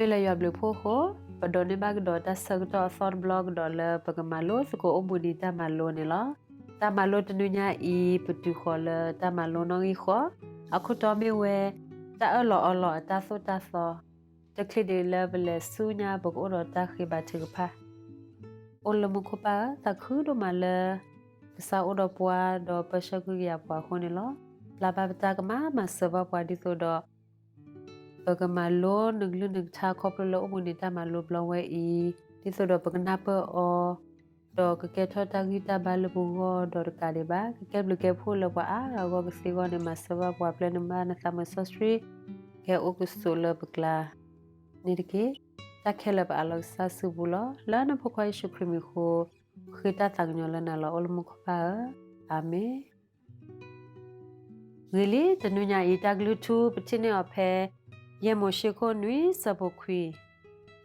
မ့ၢ်လၢယွၤဘျုးဖှိၣ်အဃိ, ပဒိးန့ၢ်ဘၣ်ကဒီးတၢ်ဆၢကတီၢ်အသီတဘျီကဒီးလၢပကမၤလိသကိးအိၣ်ဘှံးနံၤတၢ်မၤလိန့ၣ်လီၤ. တၢ်မၤလိတနွံညါအံၤ ပတုၤဃီၤလၢတၢ်မၤလိနီၣ်ဂံၢ်ဃီ, အခိၣ်တီမ့ၢ်ဝဲ တၢ်အၢၣ်လီၤအီလီၤအတၢ်သိၣ်တၢ်သီ, တချုးဒံးလၢပလဲၤဆူညါ ပကအိၣ်ဒီးတၢ်ဃ့ဘါထုကဖၣ် အိၣ်လၢမူခိၣ်ပၢ်ဧၢ, သးခုဒိၣ်မးလၢ ကစၢ်အိၣ်ဒီးပှၤဒီးပၢဆှၢကဟုကယာ်ပှၤအဃိန့ၣ်လီၤ. ပျၢ်ဘၣ်ပတၢ်ကမၣ် မၤစၢၤဘၣ်ပှၤဒ်သိးဒီး ပကမၤလိနကလုၢ်နကထါခီဖျိလၢအိၣ်ဘှံးနံၤတၢ်မၤလိဘျီဝဲအံၤ, ဒ်သိးဒီးပကနၢ်ပၢၢ်အီၤ, ဒီးကကဲထီၣ်တၢ်ဂံၢ်တၢ်ဘါလၢပဂီၢ်ဒီးတကးဒံးဘၣ်, ကကဲဘျုးကဲဖှိၣ်လၢပှၤအါဂၤအဂီၢ်ကသ့အဂီၢ်န့ၣ် မၤစၢၤဘၣ်ပှၤ ပျဲနမါနသးမုာ်စီဆှံ ကဟဲအိၣ်ကဆိးလၢပကျါန့ၣ်တက့ၢ်. တၢ်ခဲလၢာ်ပအးလီၤကစၢ်အစုပူၤလီၤ. လၢနဖိခွါယ့ၣ်ၡူးခရံာ်မံၤအဃိ ဃ့တၢ်သးကညီၤလၢနၤလီၤ အိၣ်လၢမူခိၣ်ပၢ်ဧၢ, အၤမ့ၣ်. ဂ့ၤလံ, တနွံညါအံၤ တၢ်ကလုၢ်ထူပထံၣ်န့ၢ်အီၤဖဲ ယဲၢ်မိၤၡ့ခိၣ်နွံ ဆၢဖိခွံ,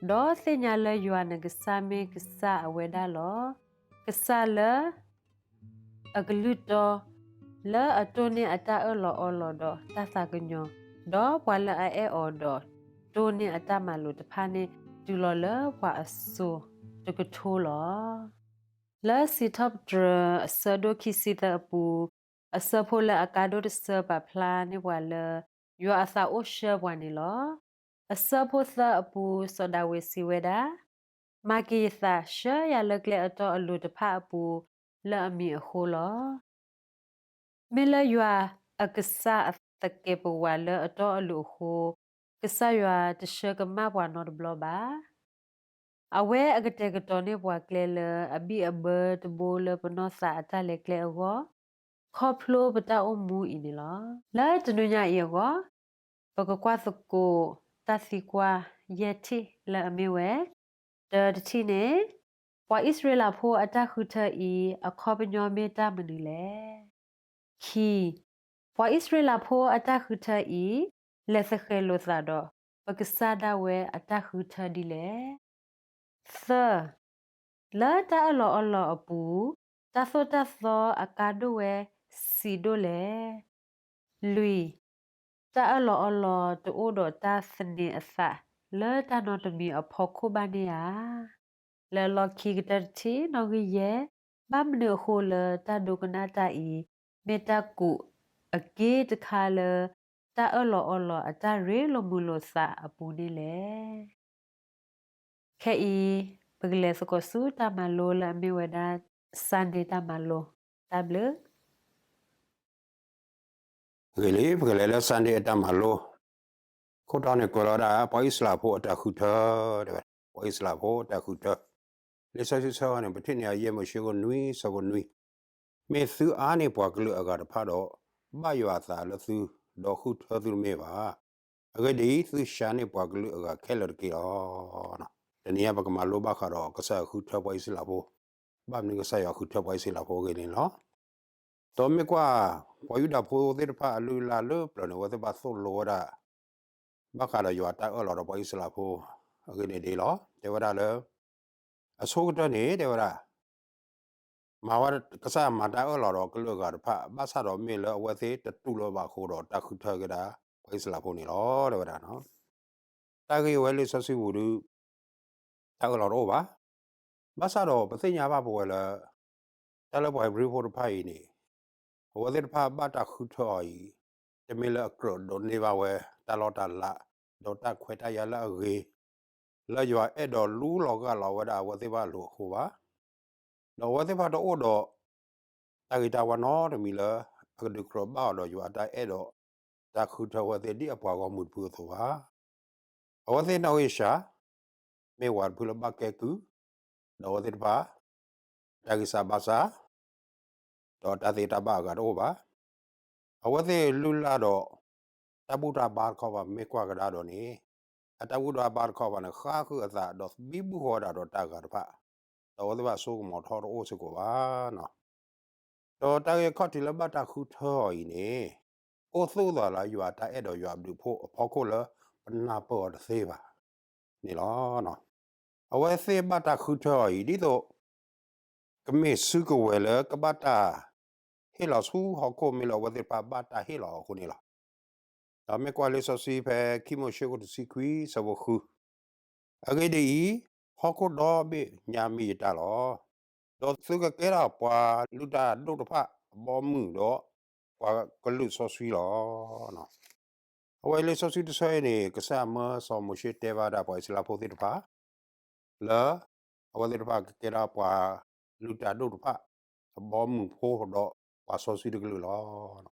ဒီးသ့ၣ်ညါလၢယွၤနကစၢ်မ့ၢ်ကစၢ်အဝဲဒၣ်လီၤ. ကစၢ်လၢ အကလုၢ်တီ, လၢအတိၢ်န့ၢ်အတၢ်အၢၣ်လီၤအီလီၤဒီးတၢ်သးကညီၤ, ဒီးပှၤလၢအအဲၣ်အီၤဒီးတိၢ်န့ၢ်အတၢ်မၤလိာ်တဖၣ်န့ၣ် တုၤလီၤလၢပှၤအစိၤတကထိလီၤ. လၢစံးထီၣ်ပတြၢၤအဆၢဒိၣ်ခံဆံသၢအပူၤ, အဆၢဖိလၢအကါဒိၣ်တဆၢပာ်ဖျါန့ၢ်ပှၤလၢ ယွၤအသးအိၣ်ဆှၢပှၤန့ၣ်လီၤ. အဆၢဖိသၢအပူၤ စီၤဒၤဝံးစံးဝဲဒၣ်, မၤက့ၤယသးဆှၢယၤလၢကျဲအတီအလိၤတဖၣ်အပူၤ လၢအမံၤအဃိလီၤ. မ့ၢ်လၢယွၤအကစၢ်အသကဲးပဝးလၢအတီအလိၤအဃိ, ကစၢ်ယွၤတဆှၢကမၣ်ပှၤနီတဘျီဘၣ်. အဝဲအကတဲာ်ကတီၤန့ၢ်ပှၤကျဲလၢအဘံၣ်အဘၢတဘိလၢပနီၢ်သးအတၢ်လဲၤကျဲအဂီၢ်, ခီဖျိပတၢ်အိၣ်မူအံၤန့ၣ်လီၤ. လၢတနွံညါအံၤအဂီၢ်, ပကကွၢ်သကိးတၢ်သံကွၢ်ယဲၢ်ထံၣ်လၢအမ့ၢ်ဝဲ, တၢတထံၣ်န့ၣ်, ပှၤအံၣ်စရ့လးဖိအတၢ်ဃုထၢအံၤ အခီပညီမ့ၢ်တၢ်မနုၤလဲၣ်. ခံ, ပှၤအံၣ်စရ့လးဖိအတၢ်ဃုထၢအံၤ လဲၤသဃဲၤလိာ်သးဒီး ပကစၢ်ဒၣ်ဝဲအတၢ်ဃုထၢဒ်လဲၣ်. သၢ, လၢတၢ်အၢၣ်လီၤအီလီၤအပူၤ, တၢ်သိၣ်တၢ်သီအကါဒိၣ်ဝဲဆံးဒိၣ်လဲၣ်. လွံၢ်, တၢ်အၢၣ်လီၤအီလီၤတအိၣ်ဒီးတၢ်သန့ၤအသးလၢတၢ်နီတမံၤအဖီခိၣ်ဘၣ်န့ၣ်ဧါ. လၢလီၢ်ခံကတၢၢ်တထံၣ်နီၣ်ဂံၢ်ယဲၢ်, ဘၣ်မနုၤအဃိလၢတၢ်ဒိကနၣ်တၢ်အံၤ မ့ၢ်တၢ်ကူးအက့ၢ်တခါလၢ တၢ်အၢၣ်လီၤအီလီၤအတၢ်ရ့လိာ်မုာ်လိာ်သးအပူၤန့ၣ်လဲၣ်. ခဲအံၤ, ပကလဲၤသကိးဆူတၢ်မၤလိလၢအမ့ၢ်ဝဲဒၣ် Sunday တၢ်မၤလိ, တၢ်ဘျုး ဂ့ၤလံ, ပကလဲၤလၢ Sunday အတၢ်မၤလိ, ခိၣ်တီန့ၣ်ကွဲးလီၤဝဲဒၣ် ပှၤအံၣ်စရ့လးဖိအတၢ်ဃုထၢ, တဲဝဲ, ပှၤအံၣ်စရ့လးဖိအတၢ်ဃုထၢ, လံာ်စီဆှံဆၢန့ၣ် ပထံၣ်န့ၢ်အီၤ ယဲၢ်မိၤၡ့ခိၣ်နွံ ဆၢဖိနွံ, မ့ၢ်သုအါန့ၢ်ပှၤကလုာ်အဂၤတဖၣ်ဒီး ဘၣ်ယွၤအသးလၢသု, ဒီးဃုထၢသုတမ့ၢ်ဘၣ်. အဂ့ၢ်ဒ်အံၤ, သုစှၤန့ၢ်ပှၤကလုာ်အဂၤခဲလၢာ်တက့ၢ်လီၤ. တနံၤအံၤပကမၤလိဘၣ်ဃးဒီး ကစၢ်ယွၤဃုထၢပှၤအံၣ်စရ့လးဖိ, ဘၣ်မနုၤကစၢ်ယွၤဃုထၢပှၤအံၣ်စရ့လးဖိအဂ့ၢ်န့ၣ်လီၤ. ဒီးမ့ၢ်ကွၢ် ပှၤယူဒၤဖိသ့ၣ်တဖၣ်အလုၢ်အလၢ်လၢပျၢၤန့ၣ် အဝဲသ့ၣ်ဘၣ်သိၣ်လိဝဲဒၣ် ဘၣ်ဃးဒီးယွၤတၢ်အၢၣ်လီၤဒီးပှၤအံၣ်စရ့လးဖိအဂ့ၢ်န့ၣ်ဒ်လီၤ. တဲဝဲဒၣ်လၢ အဆိကတၢၢ်န့ၣ် တဲဝဲဒၣ် မၤဝဲ ကစၢ်မၤတၢ်အၢၣ်လီၤဒီးကလုာ်အဂၤတဖၣ် ဘၣ်ဆၣ်ဒီးမ့ၢ်လၢအဝဲသ့ၣ်တတူၢ်လိာ်ဘၣ်အဃိဒီး တၢ်ဃုထၢက့ၤဒၣ် ပှၤအံၣ်စရ့လးဖိန့ၣ်လီၤ တဲဝဲဒၣ်. တၢ်ဂ့ၢ်ဝဲလံာ်စီဆှံပူၤဒီး တၢ်အၢၣ်လီၤတအိၣ်ဘၣ်. ဘၣ်ဆၣ်ဒီးပသ့ၣ်ညါဘၣ်ပဝဲလၢ တၢ်လၢပှၤဧ့ၤဘြံၤဖိတဖၣ်အံၤန့ၣ် အဝဲသ့ၣ်တဖၣ်ဘၣ်တၢ်ဃုထၢအီၤအံၤ တမ့ၢ်လၢအကြၢးဒိးန့ၢ်ဘၣ်ဝဲ တၢ်လီၢ်တၢ်လၤ ဒီးတၢ်ခွဲးတၢ်ယာ်လၢအဂ့ၤ လၢယွၤအဲၣ်ဒိးလူလီၤဂၢ်လီၤဝဲဒၣ်အဝဲသ့ၣ်တဖၣ်အလိၤအဃိဘၣ်. ဒီးအဝဲသ့ၣ်တဖၣ်တအိၣ်ဒီး တၢ်ဂ့ၤတၢ်ဝါနီတမံၤလၢ အကဒုးကြၢးဘၣ်အီၤဒီးယွၤအတၢ်အဲၣ်ဒိး တၢ်ဃုထၢအဝဲသ့ၣ်ဒ်အပှၤဂီၢ်မုၢ်တဖုအသိးဘၣ်. အဝဲသ့ၣ်နီၣ်ဂံၢ်စှၤ မ့ၢ်ဝၤတဖုလၢဘၣ်ကဲကုၢ်, ဒီးအဝဲသ့ၣ်တဖၣ် တၢ်ဂံၢ်စၢ်ဘါစၢ် ဒီးတၢ်သ့တၢ်ဘၣ်အဂၤတအိၣ်ဘၣ်. အဝဲသ့ၣ်လုၢ်လၢ်ဒီး တၢ်ဘူၣ်တၢ်ဘါတခီဘၣ် မ့ၢ်ကွၢ်ကဒါဒီးန့ၣ် အတၢ်ဘူၣ်တၢ်ဘါတခီဘၣ်န့ၣ် ဃါဃုာ်အသးဒီးဘံဘူဃီၤဝဲဒၣ်ဒီးတၢ်ဂၤတဖၣ်, ဒီးအဝဲသ့ၣ်တဖၣ်ဆိကမိၣ်ထီၣ်တအိၣ်စ့ၢ်ကီးဘၣ်. ဒီးတၢ်ဂ့ၢ်ခီၣ်ထံးလၢဘၣ်တၢ်ဃုထၢအီၤအံၤန့ၣ် အိၣ်သူၣ်အသးလၢယွၤအတၢ်အဲၣ်ဒိးယွၤအဘျုးအဖှိၣ်အဖီခိၣ်လၢပနၢ်ပၢၢ်အီၤတသ့ဘၣ်န့ၣ်လီၤ. အဝဲသ့ၣ်ဘၣ်တၢ်ဃုထၢအီၤအံၤ ဒ်သိး ကမ့ၢ်စုကဝဲၤလၢကဘၣ်တၢ်ဟ့ၣ်လီၤဆူဟီၣ်ခိၣ် မ့ၢ်လၢအဝဲသ့ၣ်တဖၣ်ဘၣ်တၢ်ဟ့ၣ်လီၤအီၤအဃိန့ၣ်လီၤ. ဒီးမ့ၢ်ကွၢ်လံာ်စီဆှံဖဲခံမိၤၡ့ခိၣ်တဆံခွံ ဆၢဖိဃု, အဂ့ၢ်ဒ်အံၤ, ဟီၣ်ခိၣ်ဒီဘ့ၣ်ညါမ့ၢ်ယတၢ်လီၤ. ဒီးသုကကဲထီၣ်ပှၤလုၢ်တၢ်ဒိၣ်တဖၣ်အဘီအမုၢ်ဒီး ပှၤကလုာ်စီဆှံလီၤ. အဝဲလံာ်စီဆှံတဆၢအံၤန့ၣ် ကစၢ်မၢစီၤမိၤၡ့တဲဘၣ်ဒၣ်ပှၤအံၣ်စရ့လးဖိသ့ၣ်တဖၣ် လၢ အဝဲသ့ၣ်တဖၣ်ကကဲထီၣ်ပှၤလုၢ်တၢ်ဒိၣ်တဖၣ် အဘီအမုၢ်ဖိဒီးပှၤစီဆှံတကလုာ်လီၤ.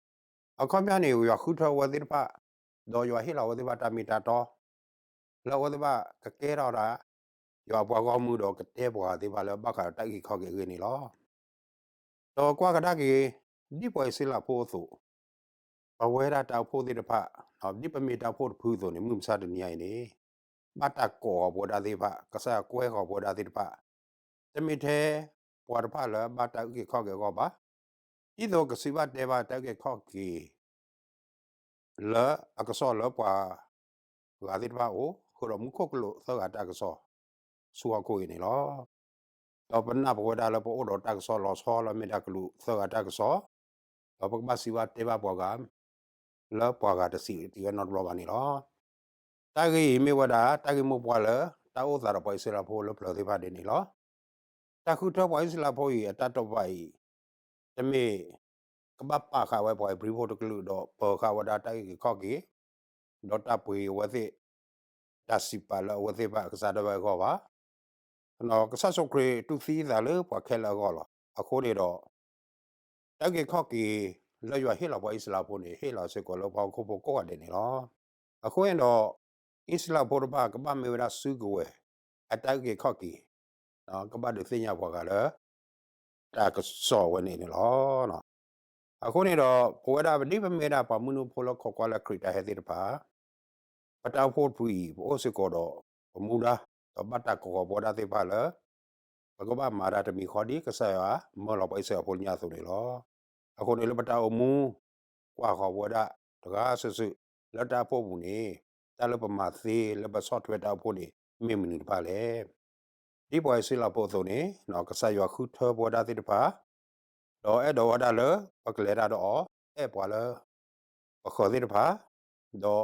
အခီပညီန့ၣ် ယွၤဃုထၢအဝဲသ့ၣ်တဖၣ်, ဒီးယွၤဟ့ၣ်လီၤအဝဲသ့ၣ်တဖၣ်တၢ်မ့ၢ်တၢ်တီ လၢအဝဲသ့ၣ်တဖၣ်ကကဲထီၣ်ဒၣ် ယွၤအပှၤဂီၢ်မုၢ်ဒီးကတဲပှၤသ့ၣ်တဖၣ်လၢဘၣ်ဃးဒီးတၢ်အုၣ်က့ၤခီၣ်က့ၤအဂ့ၢ်န့ၣ်လီၤ. ဒီးကွၢ်ကဒါက့ၤ ဒ်ပှၤအံၣ်စရ့လးဖိအသိး, ပဝဲဒၣ်တၢ်အိၣ်ဖှိၣ်သ့ၣ်တဖၣ်, ဒ်ပမ့ၢ်တၢ်အိၣ်ဖှိၣ်တဖုအသိးန့ၣ် မုၢ်မဆါတနံၤအံၤန့ၣ် ဘၣ်တၢ်ကိးဃီၤပဝဲဒၣ်သ့ၣ်တဖၣ်, ကစၢ်ယွၤကွဲဃီၤပဝဲဒၣ်သ့ၣ်တဖၣ်, တမ့ၢ်ထဲပှၤတဖၣ်လၢဘၣ်တၢ်အုၣ်က့ၤခီၣ်က့ၤအဂီၢ်ဘၣ်. ဒ်သိးကစံးဘၣ်တဲဘၣ်တၢ်အုၣ်က့ၤခီၣ်က့ၤ လၢအကစီၣ်လၢပှၤဂၤသ့ၣ်တဖၣ်အအိၣ်, ဃုာ်ဒီးမူခိၣ်ကလူးသၢဂၤတၢ်ကစီၣ် ဆူဟီၣ်ခိၣ်အံၤန့ၣ်လီၤ. ဒီးပနၢ်ပဝဲဒၣ်လၢပအိၣ်ဒီးတၢ်ကစီၣ်လီၤဆီလၢအမ့ၢ်တၢ်ကလူးသၢဂၤတၢ်ကစီၣ်, ဒီးပကဘၣ်စံးဘၣ်တဲဘၣ်ပှၤဂၤ လၢပှၤဂၤတစံးတဂ့ၤနီတဘျီဘၣ်န့ၣ်လီၤ. တၢ်ဂ့ၢ်အံၤမ့ၢ်ဝဲဒၣ် တၢ်ဂ့ၢ်မိၢ်ပှၢ်လၢ တၢ်အိၣ်သးဒီးပှၤအံၣ်စရ့လးဖိလၢပျၢၤသ့ၣ်တဖၣ်ဒ်န့ၣ်လီၤ. တၢ်ဃုထၢပှၤအံၣ်စရ့လးဖိအံၤအတၢ်တိာ်ပာ်အံၤ, တမ့ၢ်ကဘၣ်ပာ်ဃာ်ဝဲပှၤဧ့ၤဘြံၤဖိတကလုာ်ဒီးပၢၤဃာ်ဝဲဒၣ်တၢ်အုၣ်က့ၤခီၣ်က့ၤ, ဒီးတၢ်ပှ့ၤအဝဲသ့ၣ် တၢ်စံးပာ်လၢအဝဲသ့ၣ်တဖၣ်အကစၢ်ဒၣ်ဝဲအဂီၢ်ဘၣ်. ကစၢ်ယ့ၣ်ၡူးခရံာ်တူၢ်သံအသးလၢပှၤခဲလၢာ်အဂီၢ်လီၤ. အဃိန့ၣ်ဒီး တၢ်အုၣ်က့ၤခီၣ်က့ၤလၢယွၤဟ့ၣ်လီၤပှၤအံၣ်စရ့လးဖိန့ၣ် ဟ့ၣ်လီၤစ့ၢ်ကီးလၢပှၤဟီၣ်ခိၣ်ဖိကိးဂၤဒဲးန့ၣ်လီၤ. အဃိန့ၣ်ဒီး အံၣ်စရ့လးဖိတဖၣ်ကဘၣ်မ့ၢ်ဝဲဒၣ်စုကဝဲၤ အတၢ်အုၣ်က့ၤခီၣ်က့ၤ, ကဘၣ်ဒုးသ့ၣ်ညါပှၤဂၤလၢ တၢ်ကစီၣ်ဝဲန့ၣ်န့ၣ်လီၤ. အဃိန့ၣ်ဒီး ပဝဲဒၣ်ဒ်ပမ့ၢ်ဝဲဒၣ်ပှၤမုၢ်နံၤဖိလၢခိးကွၢ်လၢခရံာ်တၢ်ဟဲသ့ၣ်တဖၣ် ပတၢ်အိၣ်ဖှိၣ်တဖုအံၤ ပအိၣ်စ့ၢ်ကီးဒီးပမူဒါ, ဒီးဘၣ်တၢ်ကိးဃီၤပဝဲဒၣ်သ့ၣ်တဖၣ်လၢ ပကဘၣ်မၤတၢ်တမံၤဃီဒ်ကစၢ်ယွၤမၢလီၤပှၤအံၣ်စရ့လးဖိလၢညါအသိးန့ၣ်လီၤ. အဃိန့ၣ်လၢပတၢ်အိၣ်မူ ကွၢ်ဃီၤပဝဲဒၣ်တဂၤစုာ်စုာ် လၢတၢ်အိၣ်ဖှိၣ်ပူၤန့ၣ် တၢ်လၢပမၤသ့လၢပဆီၣ်ထွဲတၢ်အိၣ်ဖှိၣ်န့ၣ် မ့ၢ်မနုၤတဖၣ်လဲၣ်. ဒ်ပှၤအံၣ်စရ့လးဖိအသိးန့ၣ် ကစၢ်ယွၤဃုထၢပဝဲဒၣ်သ့ၣ်တဖၣ် ဒီးအဲၣ်ဒိးဝဲဒၣ်လၢ ပကလဲၤတၢ်ဒီးအီၤ, အဲၣ်ပှၤလၢ ပဃၢၤသ့ၣ်တဖၣ်, ဒီး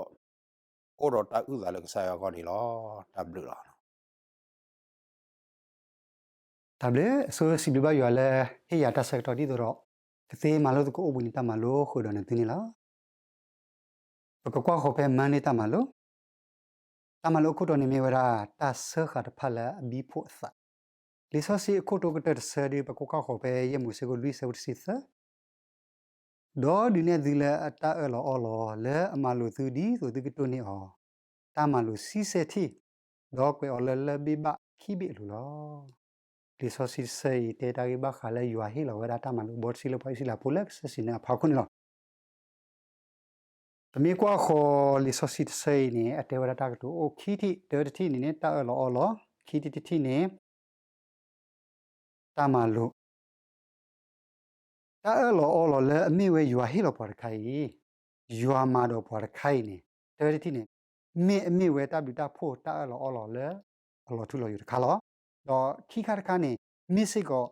အိၣ်ဒီးတၢ်အုၣ်သးလၢကစၢ်ယွၤအဂီၢ်န့ၣ်လီၤ. တၢ်ဘျုးလီၤ. တၢ်ဘျုး, အဆိစံးဘျုးဘၣ်ယွၤလၢ ဟ့ၣ်ယၤတၢ်ဆၢကတီၢ်ဒ်သိးဒီး ကသ့မၤလိသကိးအိၣ်ဘှံးနံၤတၢ်မၤလိဃုာ်ဒီးနသုန့ၣ်လီၤ. ပကကွၢ်ဃီၤဖဲမၢန့ၢ်တၢ်မၤလိ တၢ်မၤလိအခိၣ်တီန့ၣ်မ့ၢ်ဝဲဒၣ် တၢ်စၢဃာ်တဖၣ်လၢအဘံၣ်ဖှိၣ်အသး. လံာ်စီဆှံအခိၣ်တီကတၢၢ်တဆၢဒ် ပကကွၢ်ဃီၤဖဲယဲၢ်မိၤၡ့ခိၣ်လွံၢ်ဆၢဖိတဆံသၢ, ဒီးဒုးနဲၣ်သုလၢအတၢ်အၢၣ်လီၤအီလီၤလၢအမၤလိာ်သုဒ်သိးသုကတိၢ်န့ၢ်အီၤ, တၢ်မၤလိာ်ဆံဆဲထံၣ်, ဒီးကွဲးအီၤလၢလၢၢ်ဘ့ၣ်ဘၣ်ခံဘ့ၣ်အလိၤလီၤ. လံာ်စီဆှံတဆၢအံၤ တဲတၢ်ဂ့ၢ်ဘၣ်ဃးလၢယွၤဟ့ၣ်လီၤဝဲဒၣ်တၢ်မၤလိာ်ဘီတဆံလၢပှၤအံၣ်စရ့လးဖိလၢကစၢ်စံးနၢအဖီခိၣ်န့ၣ်လီၤ. ပမ့ၢ်ကွၢ်ဃီၤလံာ်စီဆှံတဆၢအံၤန့ၣ် အတဲဝဲဒၣ်တၢ်ကတိၤအိၣ်ခံထံၣ်, တၢတထံၣ်န့ၣ်န့ၣ် တၢ်အၢၣ်လီၤအီလီၤ, ခံထံၣ်တထံၣ်န့ၣ် တၢ်မၤလိာ်. တၢ်အၢၣ်လီၤအီလီၤလၢအမ့ၢ်ဝဲယွၤဟ့ၣ်လီၤပှၤတခါအံၤ, ယွၤမၤဒီးပှၤတခါအံၤန့ၣ်, တၢတထံၣ်န့ၣ် မ့ၢ်အမ့ၢ်ဝဲတၢ်ဘျုးတၢ်ဖှိၣ်တၢ်အၢၣ်လီၤအီလီၤလၢအလီၤထူလီၤယိာ်တခါလီၤ. ဒီးခံခါတခါန့ၣ် မ့ၢ်စ့ၢ်ကီး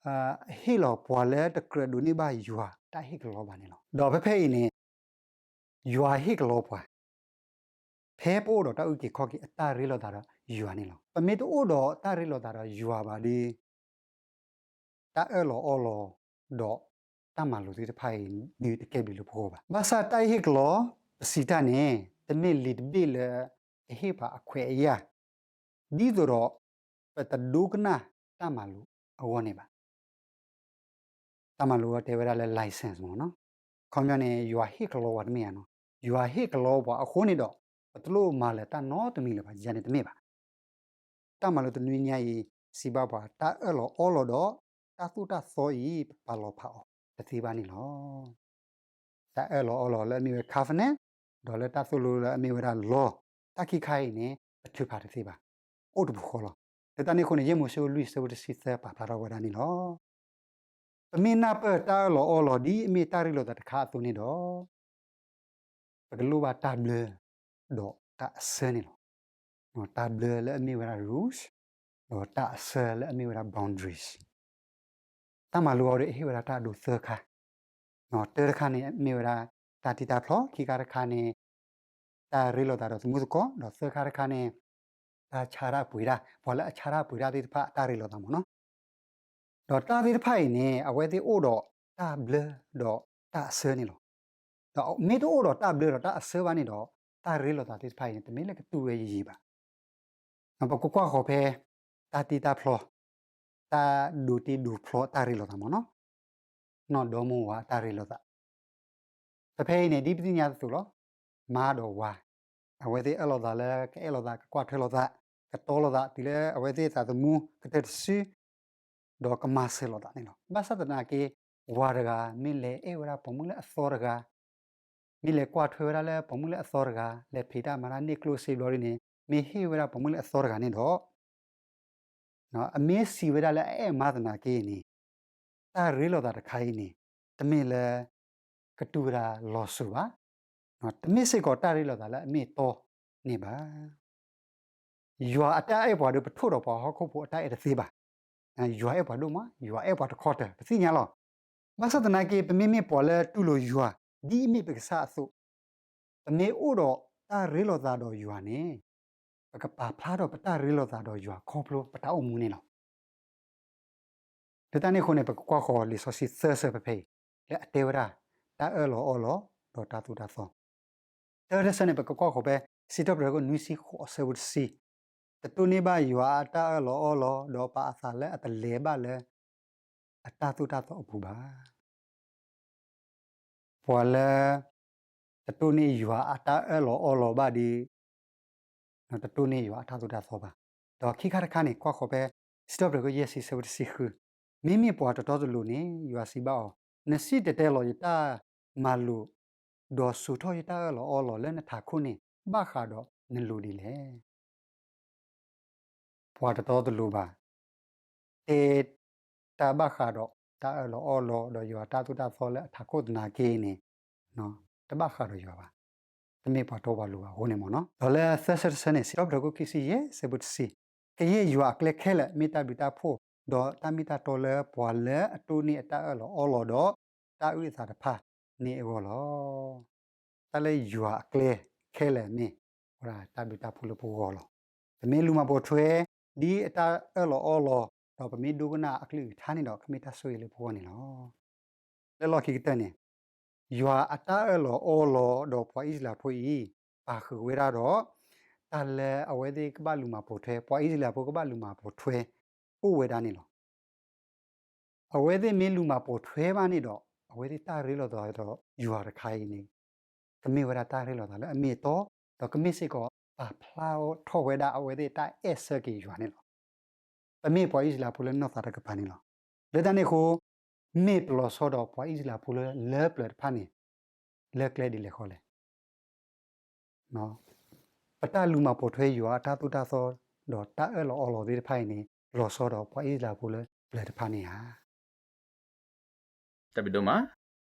ဟ့ၣ်လီၤပှၤလၢတကြၢးဒိးန့ၢ်ဘၣ်ယွၤတၢ်ဟ့ၣ်ကလီဘၣ်န့ၣ်လီၤ. ဒီးဖဲဖဲအံၤန့ၣ် ယွၤဟ့ၣ်ကလီပှၤ ဖဲပအိၣ်ဒီးတၢ်အုၣ်က့ၤခီၣ်က့ၤအတၢ်ရ့လိာ်သးဒီးယွၤန့ၣ်လီၤ. ပမ့ၢ်တအိၣ်ဒီးတၢ်ရ့လိာ်သးဒီးယွၤဘၣ်ဒီး တၢ်အၢၣ်လီၤအီလီၤ ဒီးတၢ်မၤလိာ်သ့ၣ်တဖၣ်အံၤ ဒုးတကဲဘျုးလၢပဂီၢ်ဘၣ်. ဘၣ်ဆၣ်တၢ်အုၣ်က့ၤခီၣ်က့ၤပစံးတၢ်န့ၣ် တမ့ၢ်လံာ်တဘ့ၣ်လၢအဟ့ၣ်ပှၤအခွဲးအယာ် ဒ်သိးဒီး ပတဒိကနၣ်တၢ်မၤလိာ်အဂီၢ်န့ၣ်ဘၣ်. တၢ်မၤလိာ်အတဲဝဲဒၣ်လၢ license မ့ၢ်နီၤ. ခီပညီန့ၣ် ယွၤဟ့ၣ်ကလီပှၤတမ့ၢ်ဧါနီၤ. ယွၤဟ့ၣ်ကလီပှၤအဃိန့ၣ်ဒီး ပတလိၣ်မၤလၢၤတၢ်နီတမံၤလၢၤဘၣ် ယၤန့ၣ်တမ့ၢ်ဘၣ်. တၢ်မၤလိာ်တနွံညါအံၤ စံးဘၣ်ပှၤ တၢ်အၢၣ်လီၤအီလီၤဒီး တၢ်သိၣ်တၢ်သီအံၤ ပပာ်လီၤဖးအီၤတသ့ဘၣ်န့ၣ်လီၤ. တၢ်အၢၣ်လီၤအီလီၤလၢအမ့ၢ်ဝဲ covenant ဒီးလၢတၢ်သိၣ်လိလၢအမ့ၢ်ဝဲဒၣ် law တၢ်ခံခါအံၤန့ၣ် ပထုးဖးတသ့ဘၣ်. အိၣ်တပူၤဃီလီၤ. လၢတၢ်န့ၣ်အဃိန့ၣ် ယဲၢ်မိၤၡ့လွံၢ်ဆၢဖိတဆံသၢ ပာ်ဖျါထီၣ်ဝဲဒၣ်န့ၣ်လီၤ. ပမ့ၢ်နၢ်ပၢၢ်တၢ်အၢၣ်လီၤအီလီၤဒ်အမ့ၢ်တၢ်ရ့လိာ်သးတခါအသိးန့ၣ်ဒီး ပကလိၣ်ဘၣ်တၢ်ဘျၢ ဒီးတၢ်အဆၢန့ၣ်လီၤ. တၢ်ဘျၢလၢအမ့ၢ်ဝဲဒၣ် rules ဒီးတၢ်အဆၢလၢအမ့ၢ်ဝဲဒၣ် boundaries. တၢ်မၤလိအီၤဒီးအဟ့ၣ်ဝဲဒၣ်တၢ်အဒိသၢခါ, တၢတခါန့ၣ် မ့ၢ်ဝဲဒၣ်တၢ်တံၢ်တၢ်ဖျီ, ခံခါတခါန့ၣ် တၢ်ရ့လိာ်သးဒီးသမူသကိး, ဒီးသၢခါတခါန့ၣ် တၢ်ဆါတၢ်ပှ့ၤတၢ်, ပှၤလၢအဆါတၢ်ပှ့ၤတၢ်သ့ၣ်တဖၣ်အတၢ်ရ့လိာ်သးမ့ၢ်နီၤ. ဒီးတၢ်သ့ၣ်တဖၣ်အံၤန့ၣ် အဝဲသ့ၣ်အိၣ်ဒီးတၢ်ဘျၢဒီးတၢ်အဆၢန့ၣ်လီၤ. ဒီးမ့ၢ်တအိၣ်ဒီးတၢ်ဘျၢဒီးတၢ်အဆၢဘၣ်န့ၣ်ဒီး တၢ်ရ့လိာ်သးသ့ၣ်တဖၣ်အံၤန့ၣ် တမ့ၢ်လၢကတူၢ်ဝဲယံာ်ယံာ်ဘၣ်. ပကကွၢ်ဃီၤဖဲ တၢ်တ့တၢ်ဖျီ, တၢ်ဒိးတ့ဒိးဖျီအတၢ်ရ့လိာ်သးမ့ၢ်နီၤ, နီၢ်ဒီမါဝၤအတၢ်ရ့လိာ်သး. ပဖဲအံၤန့ၣ် ဒ်ပသ့ၣ်ညါအသိးလီၤ. မါဒီးဝၤ, အဝဲသ့ၣ်အၢၣ်လီၤသးလၢ ကအဲၣ်လီၤသး ကကွၢ်ထွဲလိာ်သး, ကတီလိာ်သး တုၤလၢအဝဲသ့ၣ်သးသမူကတၢၢ်တစု ဒီးကမၤစၢၤလိာ်သးန့ၣ်လီၤ. ဘၣ်ဆၣ်သနာ်က့ ဝၤတဂၤ မ့ၢ်လဲၤအဲၣ်ဝဲဒၣ်ပိာ်မုၣ်လၢအသီတဂၤ, မ့ၢ်လဲၤကွၢ်ထွဲဝဲဒၣ်လၢပိာ်မုၣ်လၢအသီတဂၤ, လဲၤဖံးတၢ်မၤတၢ်န့ၢ်ကျိၣ်စ့ဘျီဒ်န့ၣ် မ့ၢ်ဟ့ၣ်ဝဲဒၣ်ပိာ်မုၣ်လၢအသီတဂၤန့ၣ်ဒီး အမ့ၢ်စံးဝဲဒၣ်လၢအအဲၣ်မါသနာ်က့န့ၣ်, တၢ်ရ့လိာ်သးတခါအံၤန့ၣ် တမ့ၢ်လၢ ကတူၢ်ဝဲဒၣ်လီၤစိၤဘၣ်, တမ့ၢ်စ့ၢ်ကီးတၢ်ရ့လိာ်သးလၢအမ့ၢ်အတီန့ၣ်ဘၣ်. ယွၤအတၢ်အဲၣ်ပှၤဒီး ပထိၣ်ဒီးပှၤဟီၣ်ခိၣ်ဖိအတၢ်အဲၣ်တသ့ဘၣ်. ယွၤအဲၣ်ပှၤဒိၣ်မး, ယွၤအဲၣ်ပှၤတခီတၢၤ ပသ့ၣ်ညါလီၤ. ဘၣ်ဆၣ်သနာ်က့ ပမ့မ့ၢ်ပှၤလၢတူၢ်လိာ်ယွၤ ဒ်အမ့ၢ်ပကစၢ်အသိး, ပမ့ၢ်အိၣ်ဒီးတၢ်ရ့လိာ်သးဒီးယွၤန့ၣ်, ပကပာ်ဖျါထီၣ်ပတၢ်ရ့လိာ်သးဒီးယွၤခီဖျိပတၢ်အိၣ်မူန့ၣ်လီၤ. လၢတၢ်န့ၣ်အဃိန့ၣ် ပကကွၢ်ဃီၤလံာ်စီဆှံသၢဆၢဖဲဖဲအံၤ, လၢအတဲဝဲဒၣ် တၢ်အၢၣ်လီၤအီလီၤ ဒီးတၢ်သိၣ်တၢ်သီ. တၢတဆၢန့ၣ် ပကကွၢ်ဃီၤဖဲ စံးထီၣ်ပတြၢၤခိၣ်နွံဆံဃိးအဆၢဖိတဆံ, တတိၢ်န့ၢ်ဘၣ်ယွၤအတၢ်အၢၣ်လီၤအီလီၤ ဒီးပာ်အသးလၢအတလဲၤဘၣ်လၢ အတၢ်သိၣ်တၢ်သီအပူၤဘၣ်. ပှၤလၢ တတိၢ်န့ၢ်ယွၤအတၢ်အၢၣ်လီၤအီလီၤဘၣ်ဒီး တတိၢ်န့ၢ်ယွၤအတၢ်သိၣ်တၢ်သီဘၣ်. ဒီးခံခါတခါန့ၣ် ကွၢ်ဃီၤဖဲ စံးထီၣ်ပတြၢၤခိၣ်ယဲၢ်ဆံဆၢဖိတဆံဃု, မ့မ့ၢ်ပှၤတတီတလိၤန့ၣ် ယွၤစံးဘၣ်အီၤ, နစံၣ်တဲၤတဲလီၤယတၢ်မၤလိာ်, ဒီးစိာ်ထီၣ်ယတၢ်အၢၣ်လီၤအီလီၤလၢနထးခိၣ်န့ၣ် ဘၣ်ဃးဒီးနလိၤဒ်လဲၣ်. ပှၤတတီတလိၤဘၣ်, တဲတၢ်ဘၣ်ဃးဒီးတၢ်အၢၣ်လီၤအီလီၤ ဒီးယွၤတၢ်သိၣ်တၢ်သီလၢအထးခိၣ်သနာ်က့န့ၣ် တဘၣ်ဃးဒီးယွၤဘၣ်, တမ့ၢ်ပှၤတီပှၤလိၤဘၣ်အဃိန့ၣ်မ့ၢ်နီၤ. ဒီးလၢသၢဆၢတဆၢန့ၣ် စံးထီၣ်ပတြၢၤခိၣ်ခံဆံယဲၢ်ဆၢဖိတဆံ, ကယဲၢ်ယွၤအကျဲခဲလၢာ်မ့ၢ်တၢ်ဘျုးတၢ်ဖှိၣ်, ဒီးတၢ်မ့ၢ်တၢ်တီလၢပှၤလၢအတိၢ်န့ၢ်အတၢ်အၢၣ်လီၤအီလီၤဒီး တၢ်အုၣ်အသးတဖၣ်န့ၣ်အဂီၢ်လီၤ. တၢ်လၢယွၤအကျဲခဲလၢာ်န့ၣ် ဝဲဒၣ်တၢ်ဘျုးတၢ်ဖှိၣ်လၢပဂီၢ်လီၤ. ပမ့ၢ်လူၤမၤပိာ်ထွဲ ဒ်အတၢ်အၢၣ်လီၤအီလီၤ ဒီးပမ့ၢ်ဒိကနၣ်အကလုၢ်အကထါန့ၣ်ဒီး ကမ့ၢ်တၢ်ဆိၣ်ဂ့ၤလၢပဂီၢ်န့ၣ်လီၤ. လၢလီၢ်ခံကတၢၢ်န့ၣ် ယွၤအတၢ်အၢၣ်လီၤအီလီၤဒီးပှၤအံၣ်စရ့လးဖိအံၤ ပာ်ဃုာ်ဝဲဒၣ်ဒီး တၢ်လၢအဝဲသ့ၣ်ကဘၣ်လူၤမၤပိာ်ထွဲ ပှၤအံၣ်စရ့လးဖိကဘၣ်လူၤမၤပိာ်ထွဲ အိၣ်ဝဲဒၣ်န့ၣ်လီၤ. အဝဲသ့ၣ်မ့ၢ်လူၤမၤပိာ်ထွဲဘၣ်န့ၣ်ဒီး အဝဲသ့ၣ်တၢ်ရ့လိာ်သးဒီးယွၤတခါအံၤန့ၣ် ကမ့ၢ်ဝဲဒၣ်တၢ်ရ့လိာ်သးလၢအမ့ၢ်အတီ, ဒီးကမ့ၢ်စ့ၢ်ကီးပာ်ဖျါထီၣ်ဝဲဒၣ်အဝဲသ့ၣ်တၢ်အဲၣ်ဆၢက့ၤယွၤန့ၣ်လီၤ. ပမ့ၢ်ပှၤအံၣ်စရ့လးဖိလၢနီၢ်သးတကပၤန့ၣ်လီၤ. လၢတၢ်န့ၣ်အဃိ မ့ၢ်ပလီၤဆီဒီးပှၤအံၣ်စရ့လးဖိလၢလၢပျၢၤတဖၣ်န့ၣ် လၢကျဲဒ်လဲၣ်ဃီလဲၣ်. ပတၢ်လူၤမၤပိာ်ထွဲယွၤအတၢ်သိၣ်တၢ်သီ ဒီးတၢ်အၢၣ်လီၤအီလီၤသ့ၣ်တဖၣ်အံၤန့ၣ် လီၤဆီဒီးပှၤအံၣ်စရ့လးဖိလၢပျၢၤတဖၣ်န့ၣ်ဧါ. တၢ်ဘျုးဒိၣ်မး,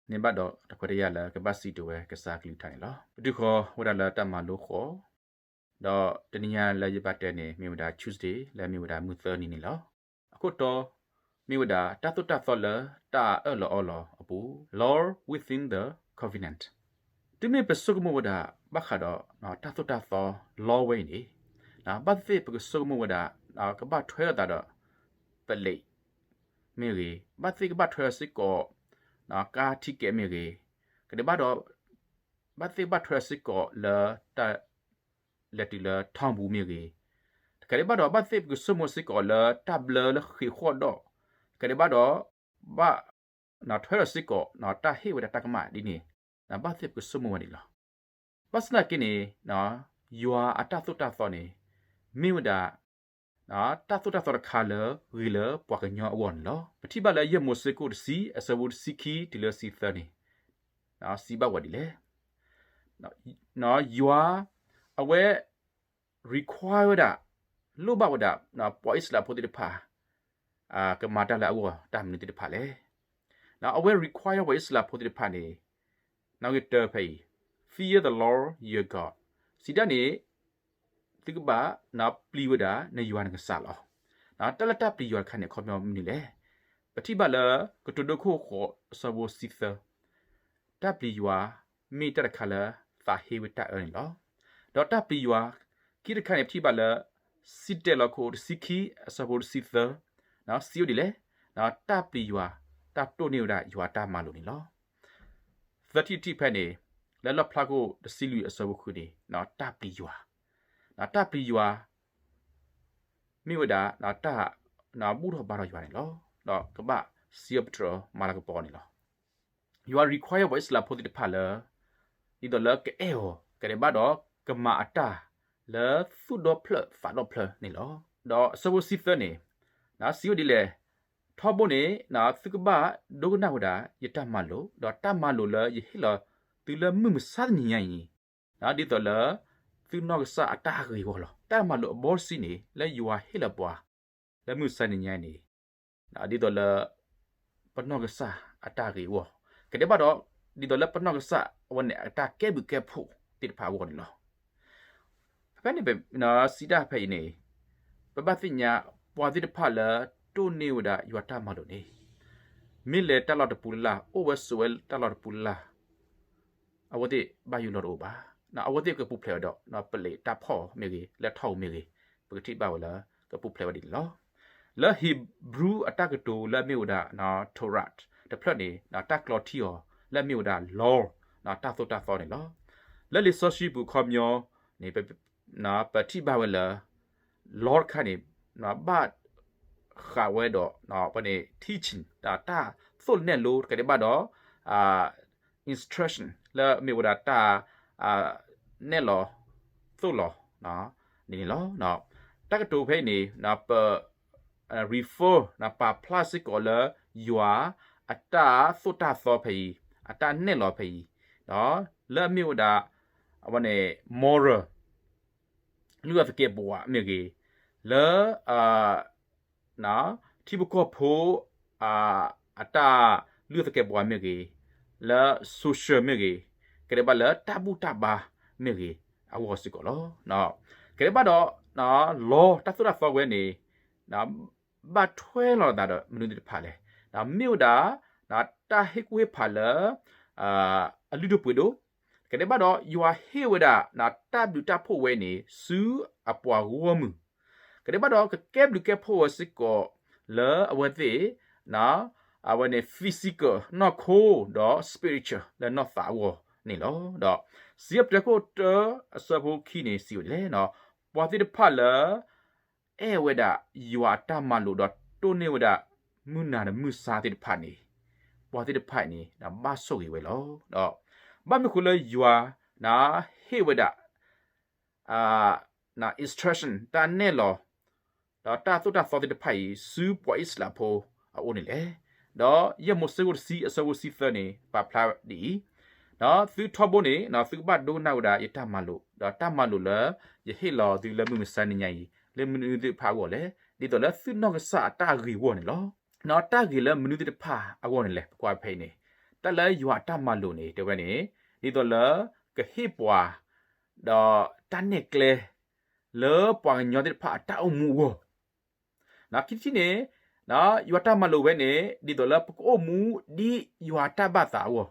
န့ၢ်ဘၣ်ဒီးတခွဲးတၢ်ယာ်လၢကဘၣ်စံးတ့ၢ်ဝဲကစၢ်ကလုၢ်ကထါန့ၣ်လီၤ. ပတုၤဃီၤဝဲဒၣ်လၢတၢ်မၤလိဃီ, ဒီးတနံၤညါလၢယဘၣ်တဲန့ၣ် မ့ၢ်ဝဲဒၣ် Tuesday လၢမ့ၢ်ဝဲဒၣ်မုၢ်သၢနံၤန့ၣ်လီၤ. အခိၣ်တီ မ့ၢ်ဝဲဒၣ်တၢ်သိၣ်တၢ်သီလၢတၢ်အၢၣ်လီၤအီလီၤအပူၤ, Law within the covenant. တုၤမ့ၢ်ပဆိကမိၣ်ဝဲဒၣ် ဘၣ်ဃးဒီးတၢ်သိၣ်တၢ်သီ law ဝဲအံၤန့ၣ်, ဘၣ်သ့ၣ်သ့ၣ်ပကဆိကမိၣ်ဝဲဒၣ် ကဘၣ်ထွဲလိာ်သးဒီး ပလံး မ့ၢ်ဂ့ၤ, ဘၣ်သ့ၣ်ကဘၣ်ထွဲစ့ၢ်ကီး ကါထံကဲးမ့ၢ်ဂ့ၤ, ကဒဲးဘၣ်ဒီး ဘၣ်သ့ၣ်ကဘၣ်ထွဲစ့ၢ်ကီးလၢတၢ်လဲၤတုၤလၢထီဘူမ့ၢ်ဂ့ၤ, တကးဒံးဘၣ်ဒီး ဘၣ်သ့ၣ်ပကဆိကမိၣ်စ့ၢ်ကီးလၢတၢ်ဘျၢလၢဃ့ၢ်ဃီၣ်ဒီး, တကးဒံးဘၣ်ဒီး ဘၣ်ထွဲဒီးစ့ၢ်ကီး တၢ်ဟ့ၣ်ဝဲဒၣ်တၢ်ကမၣ်ဒ်န့ၣ်, ဘၣ်သ့ၣ်ပကဆိကမိၣ်ဝဲဒၣ်လီၤ. ဘၣ်ဆၣ်သနာ်က့န့ၣ် ယွၤအတၢ်သိၣ်တၢ်သီန့ၣ် မ့ၢ်ဝဲဒၣ် တၢ်သိၣ်တၢ်သီတခါလၢဂ့ၤလၢပှၤကညီအဂီၢ်န့ၣ်လီၤ. ပထံၣ်ဘၣ်လၢယဲၢ်မိၤၡ့ခိၣ်တဆံ အဆၢဖိတဆံခံတုၤလၢတဆံသၢန့ၣ် စံးဘၣ်ဝဲဒ်လဲၣ်. ယွၤ အဝဲ require ဝဲဒၣ်, လိၣ်ဘၣ်ဝဲဒၣ် ပှၤအံၣ်စရ့လးဖိသ့ၣ်တဖၣ် ကမၤတၢ်လၢအဂီၢ်တၢ်မနုၤသ့ၣ်တဖၣ်လဲၣ်. အဝဲ require ပှၤအံၣ်စရ့လးဖိသ့ၣ်တဖၣ်န့ၣ် နီၣ်ဂံၢ်တၢဖဲအံၤ, Fear the Lord your God. စံးတၢ်န့ၣ် သုကဘၣ်ပျံၤဝဲဒၣ်နယွၤနကစၢ်လီၤ. တၢ်လၢတၢ်ပျံၤယွၤတခါန့ၣ် အခီပညီမနုၤလဲၣ်. ပထံၣ်ဘၣ်လၢကတိၤဒိခိၣ်ဃိးအဆၢဖိတဆံသၢ, တၢ်ပျံၤယွၤမ့ၢ်တၢ်တခါလၢသးဟ့ဝဲတၢ်အၢန့ၣ်လီၤ. ဒီးတၢ်ပျံၤယွၤခံတခါန့ၣ် ပထံၣ်ဘၣ်လၢ စံၣ်တဲၤလီၤခိၣ်တဆံခံ အဆၢဖိတဆံသၢ, စံးဝဲဒ်လဲၣ်, တၢ်ပျံၤယွၤ, တၢ်တိၢ်န့ၢ်ဝဲဒၣ်ယွၤတၢ်မၤလိာ်န့ၣ်လီၤ. သၢထံၣ်တထံၣ်ဖဲန့ၣ်, လၢလီၣ်ဖျါခိၣ်တဆံလွံၢ်အဆၢဖိဃုန့ၣ်, တၢ်ပျံၤယွၤ, တၢ်ပျံၤယွၤ မ့ၢ်ဝဲဒၣ်တၢ် ဘူၣ်ထီၣ်ဘါထီၣ်ယွၤန့ၣ်လီၤ. ဒီးကဘၣ်စံးပတြၢၤမၤလၤကပီၤန့ၣ်လီၤ. ယွၤ require ပှၤအံၣ်စရ့လးဖိသ့ၣ်တဖၣ်လၢ ဒ်သိးလၢကအဲၣ်အီၤ ကဒဲးဘၣ်ဒီးကမၤအတၢ် လၢသူၣ်ဒီဖျၢၣ်သးဒီဖျၢၣ်န့ၣ်လီၤ. ဒီးအဆၢဖိတဆံသၢန့ၣ်, စံးဝဲဒ်လဲၣ်, ထီဘိန့ၣ် သုကဘၣ်ဒိကနၣ်ဝဲဒၣ်ယတၢ်မၤလိာ်, ဒီးတၢ်မၤလိာ်လၢယဟ့ၣ်လီၤသုလၢမုၢ်မဆါတနံၤညါအံၤ, ဒ်သိးလၢ သုနီၢ်ကစၢ်အတၢ်ဂ့ၤအဂီၢ်လီၤ. တၢ်မၤလိာ်အဘီတဆံန့ၣ် လၢယွၤဟ့ၣ်လီၤပှၤ လၢမုၢ်မဆါတနံၤညါအံၤန့ၣ် ဒ်သိးလၢ ပနီၢ်ကစၢ်အတၢ်ဂ့ၤအဂီၢ်, ကဒဲးဘၣ်ဒီး ဒ်သိးလၢပနီၢ်ကစၢ်အဝဲန့ၣ်အတၢ်ကဲဘျုးကဲဖှိၣ်သ့ၣ်တဖၣ်အဂီၢ်န့ၣ်လီၤ. ဖဲဖဲန့ၣ် ပစံးဒၣ်ဖဲအံၤန့ၣ်, ပဘၣ်သ့ၣ်ညါ ပှၤသ့ၣ်တဖၣ်လၢတိၢ်န့ၢ်ဝဲဒၣ်ယွၤတၢ်မၤလိာ်န့ၣ်, မ့ၢ်လဲၤတၢ်လီၢ်တပူၤလၢ်လၢ်, အိၣ်ဝဲဆိးဝဲတၢ်လီၢ်တပူၤလၢ်လၢ် အဝဲသ့ၣ်ဘၣ်ယိၣ်လီၤတအိၣ်ဘၣ်. အဝဲသ့ၣ်ကပူၤဖျဲးဝဲဒီး ပလံးတၢ်ဖီၣ်မ့ၢ်ဂ့ၤ, လၢထီၣ်ဧိၤမ့ၢ်ဂ့ၤ, ပကထံၣ်ဘၣ်ဝဲလၢ ကပူၤဖျဲးဝဲဒ်န့ၣ်လီၤ. လၢ Hebrew အတၢ်ကတိၤလၢအမ့ၢ်ဝဲဒၣ် Torah တဖျၢၣ်န့ၣ် တၢ်ကျီထံအီၤ လၢအမ့ၢ်ဝဲဒၣ် law တၢ်သိၣ်တၢ်သီန့ၣ်လီၤ. လၢလံာ်စီဆှံပူၤခီပညီန့ၣ် ပထံၣ်ဘၣ်ဝဲလၢ law တခါန့ၣ် ဘၣ်ဃးဝဲဒီး ပန့ၣ် teaching တၢ်သိၣ်နဲၣ်လိ တကးဒံးဘၣ်ဒီး instruction လၢအမ့ၢ်ဝဲဒၣ်တၢ် နဲၣ်လီၤသိၣ်လီၤန့ၣ်န့ၣ်လီၤ. တၢ်ကတိၤဖဲအံၤန့ၣ် ပ refer ပာ်ဖျါစ့ၢ်ကီးလၢ ယွၤအတၢ်သိၣ်တၢ်သီဖဲအံၤ, အတၢ်နဲၣ်လီၤဖဲအံၤ, လၢအမ့ၢ်ဝဲဒၣ် အဝဲန့ၣ် moral လုၢ်အသကဲးပဝးမ့ၢ်ဂ့ၤ, လၢ ထံဖိကီၢ်ဖိ အတၢ်လုၢ်သကဲးပဝးမ့ၢ်ဂ့ၤ, လၢ social မ့ၢ်ဂ့ၤ, ကဒဲးဘၣ်လၢတၢ်ဘူၣ်တၢ်ဘါမ့ၢ်ဂ့ၤ အဂီၢ်စ့ၢ်ကီးလီၤ. ကဒဲးဘၣ်ဒီး law တၢ်သိၣ်တၢ်သီဝဲန့ၣ် ဘၣ်ထွဲလိာ်သးဒီးမနုၤသ့ၣ်တဖၣ်လဲၣ်. မ့ၢ်ဝဲဒၣ် တၢ်ဟ့ၣ်ကူၣ်ဟ့ၣ်ဖးလၢ အလုၢ်ဒိၣ်ပှ့ၤဒိၣ်, ကဒဲးဘၣ်ဒီး ယွၤဟ့ၣ်ဝဲဒၣ် တၢ်ဘျုးတၢ်ဖှိၣ်ဝဲန့ၣ် ဆူအပှၤဂီၢ်မုၢ်, ကဒဲးဘၣ်ဒီး ကကဲဘျုးကဲဖှိၣ်ဝဲစ့ၢ်ကီး လၢအဝဲသ့ၣ် အဝဲန့ၣ် physical နီၢ်ခိ ဒီး spiritual လၢနီၢ်သးအဂီၢ်န့ၣ်လီၤ. ဒီးစံးပတြၢၤခိၣ်တၢ အဆၢဖိခံန့ၣ် စံးဝဲဒ်လဲၣ်, ပှၤသ့ၣ်တဖၣ်လၢ အဲၣ်ဝဲဒၣ်ယွၤအတၢ်မၤလိာ်ဒီးတိၢ်န့ၢ်ဝဲဒၣ် မုၢ်နၤဒီးမုၢ်ဆါသ့ၣ်တဖၣ်န့ၣ်, ပှၤသ့ၣ်တဖၣ်အံၤန့ၣ် ဘၣ်ဆိၣ်ဂ့ၤဝဲလီၤ. ဒီးဘၣ်မနုၤအဃိလၢယွၤ ဟ့ၣ်ဝဲဒၣ် instruction တၢ်နဲၣ်လီၤ ဒီးတၢ်သိၣ်တၢ်သီသ့ၣ်တဖၣ်အံၤ ဆူပှၤအံၣ်စရ့လးဖိအအိၣ်န့ၣ်လဲၣ်. ဒီးယဲၢ်မိၤၡ့ခိၣ်တဆံ အဆၢဖိတဆံသၢန့ၣ် ပာ်ဖျါဒ်အံၤ, သုထီဘိန့ၣ် သုကဘၣ်ဒိကနၣ်ဝဲဒၣ်ယတၢ်မၤလိာ်, ဒီးတၢ်မၤလိာ်လၢယဟ့ၣ်လီၤသုလၢမုၢ်မဆါနံၤညါအံၤ လၢမနုၤသ့ၣ်တဖၣ်အဂီၢ်လဲၣ်, ဒ်သိးလၢသုနီၢ်ကစၢ်အတၢ်ဂ့ၤအဂီၢ်န့ၣ်လီၤ. တၢ်ဂ့ၤလၢမနုၤသ့ၣ်တဖၣ်အဂီၢ်န့ၣ်လဲၣ်, ပကွၢ်ဖဲအံၤန့ၣ် တၢ်လၢယွၤအတၢ်မၤလိာ်န့ၣ် တဲဝဲန့ၣ် ဒ်သိးလၢကဟ့ၣ်ပှၤ ဒီးတၢ်နဲၣ်ကျဲ လၢပှၤကညီသ့ၣ်တဖၣ်အတၢ်အိၣ်မူအဂီၢ်, ခံထံၣ်န့ၣ် ယွၤတၢ်မၤလိာ်ဝဲန့ၣ် ဒ်သိးလၢပကအိၣ်မူဒ်ယွၤတၢ်ဘၣ်သးအဂီၢ်,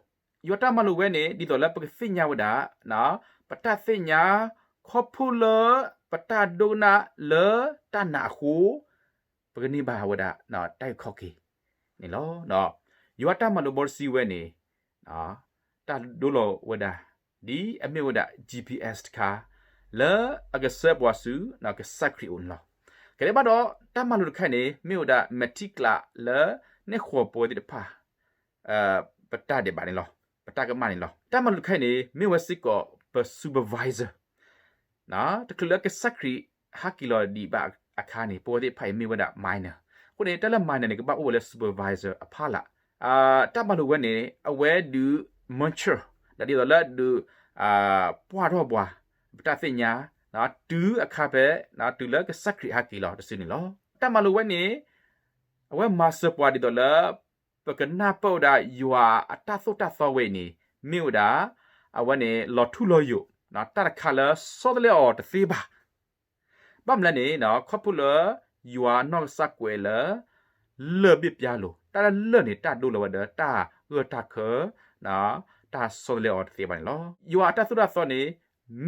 ယွၤတၢ်မၤလိာ်ဝဲန့ၣ် ဒ်သိးလၢပကသ့ၣ်ညါဝဲဒၣ် ပတၢ်သ့ၣ်ညါ ခီဖျိလၢပတၢ်ဒိကနၣ်လၢတၢ်နာ်အဃိ ပကန့ၢ်ဘၣ်ဝဲဒၣ် တၢ်အုၣ်ခီၣ်က့ၤန့ၣ်လီၤ. ယွၤတၢ်မၤလိာ်ဘီတဆံဝဲန့ၣ် တၢ်ဒိလီၤဝဲဒၣ် ဒ်အမ့ၢ်ဝဲဒၣ် G P S တခါ လၢအကစၢ်ပှၤဆူကစၢ်ခရံာ်အအိၣ်န့ၣ်လီၤ. ကဒဲးဘၣ်ဒီး တၢ်မၤလိာ်တခါအံၤန့ၣ် မ့ၢ်ဝဲဒၣ်မဲာ်ထံကလးလၢနဲၣ်ဃီၤပဝဲသ့ၣ်တဖၣ် ပတၢ်ဒဲးဘးန့ၣ်လီၤ, ပတၢ်ကမၣ်န့ၣ်လီၤ. တၢ်မၤလိာ်တခါအံၤန့ၣ် မ့ၢ်ဝဲစ့ၢ်ကီးပ supervisor တချုးလၢကစၢ်ခရံာ်ဟးက့ၤလီၤဒံးဘၣ်အခါန့ၣ် ပဝဲသ့ၣ်တဖၣ်အံၤမ့ၢ်ဝဲဒၣ် minor. အဃိန့ၣ် တၢ်လၢ minor န့ၣ် ကဘၣ်အိၣ်ဝဲလၢ supervisor အဖီလာ်. တၢ်မၤလိာ်ဝဲန့ၣ် အဝဲဒုး mature ဒီးဒ်သိးလၢဒုး ပှၢ်ထီၣ်ပှၤ ပတၢ်သ့ၣ်ညါ တုၤအခါဖဲ တုၤလၢကစၢ်ခရံာ်ဟးက့ၤလီၤတစုန့ၣ်လီၤ. တၢ်မၤလိာ်ဝဲန့ၣ် အဝဲမၤစၢၤပှၤဒ်သိးလၢ ပကနၢ်ပၢၢ်ဝဲဒၣ်ယွၤအတၢ်သိၣ်တၢ်သီဝဲအံၤန့ၣ် မ့ၢ်ဝဲဒၣ် အဝဲန့ၣ် လီၤထူလီၤယိာ် တၢ်တခါလၢဆီတလဲအီၤတသ့ဘၣ်. ဘၣ်မနုၤလဲၣ်န့ၣ် ခီဖျိလၢ ယွၤအနီၢ်ကစၢ်ကွဲးလၢ လၢၢ်ဘ့ၣ်ပျါလိၤ, တၢ်လၢလၢၢ်န့ၣ် တၢ်ဒိလီၤဝဲဒီးတၢ်ဂၢၢ်တၢ်ခၢ တၢ်ဆီတလဲအီၤတသ့ဘၣ်န့ၣ်လီၤ. ယွၤအတၢ်သိၣ်တၢ်သီန့ၣ်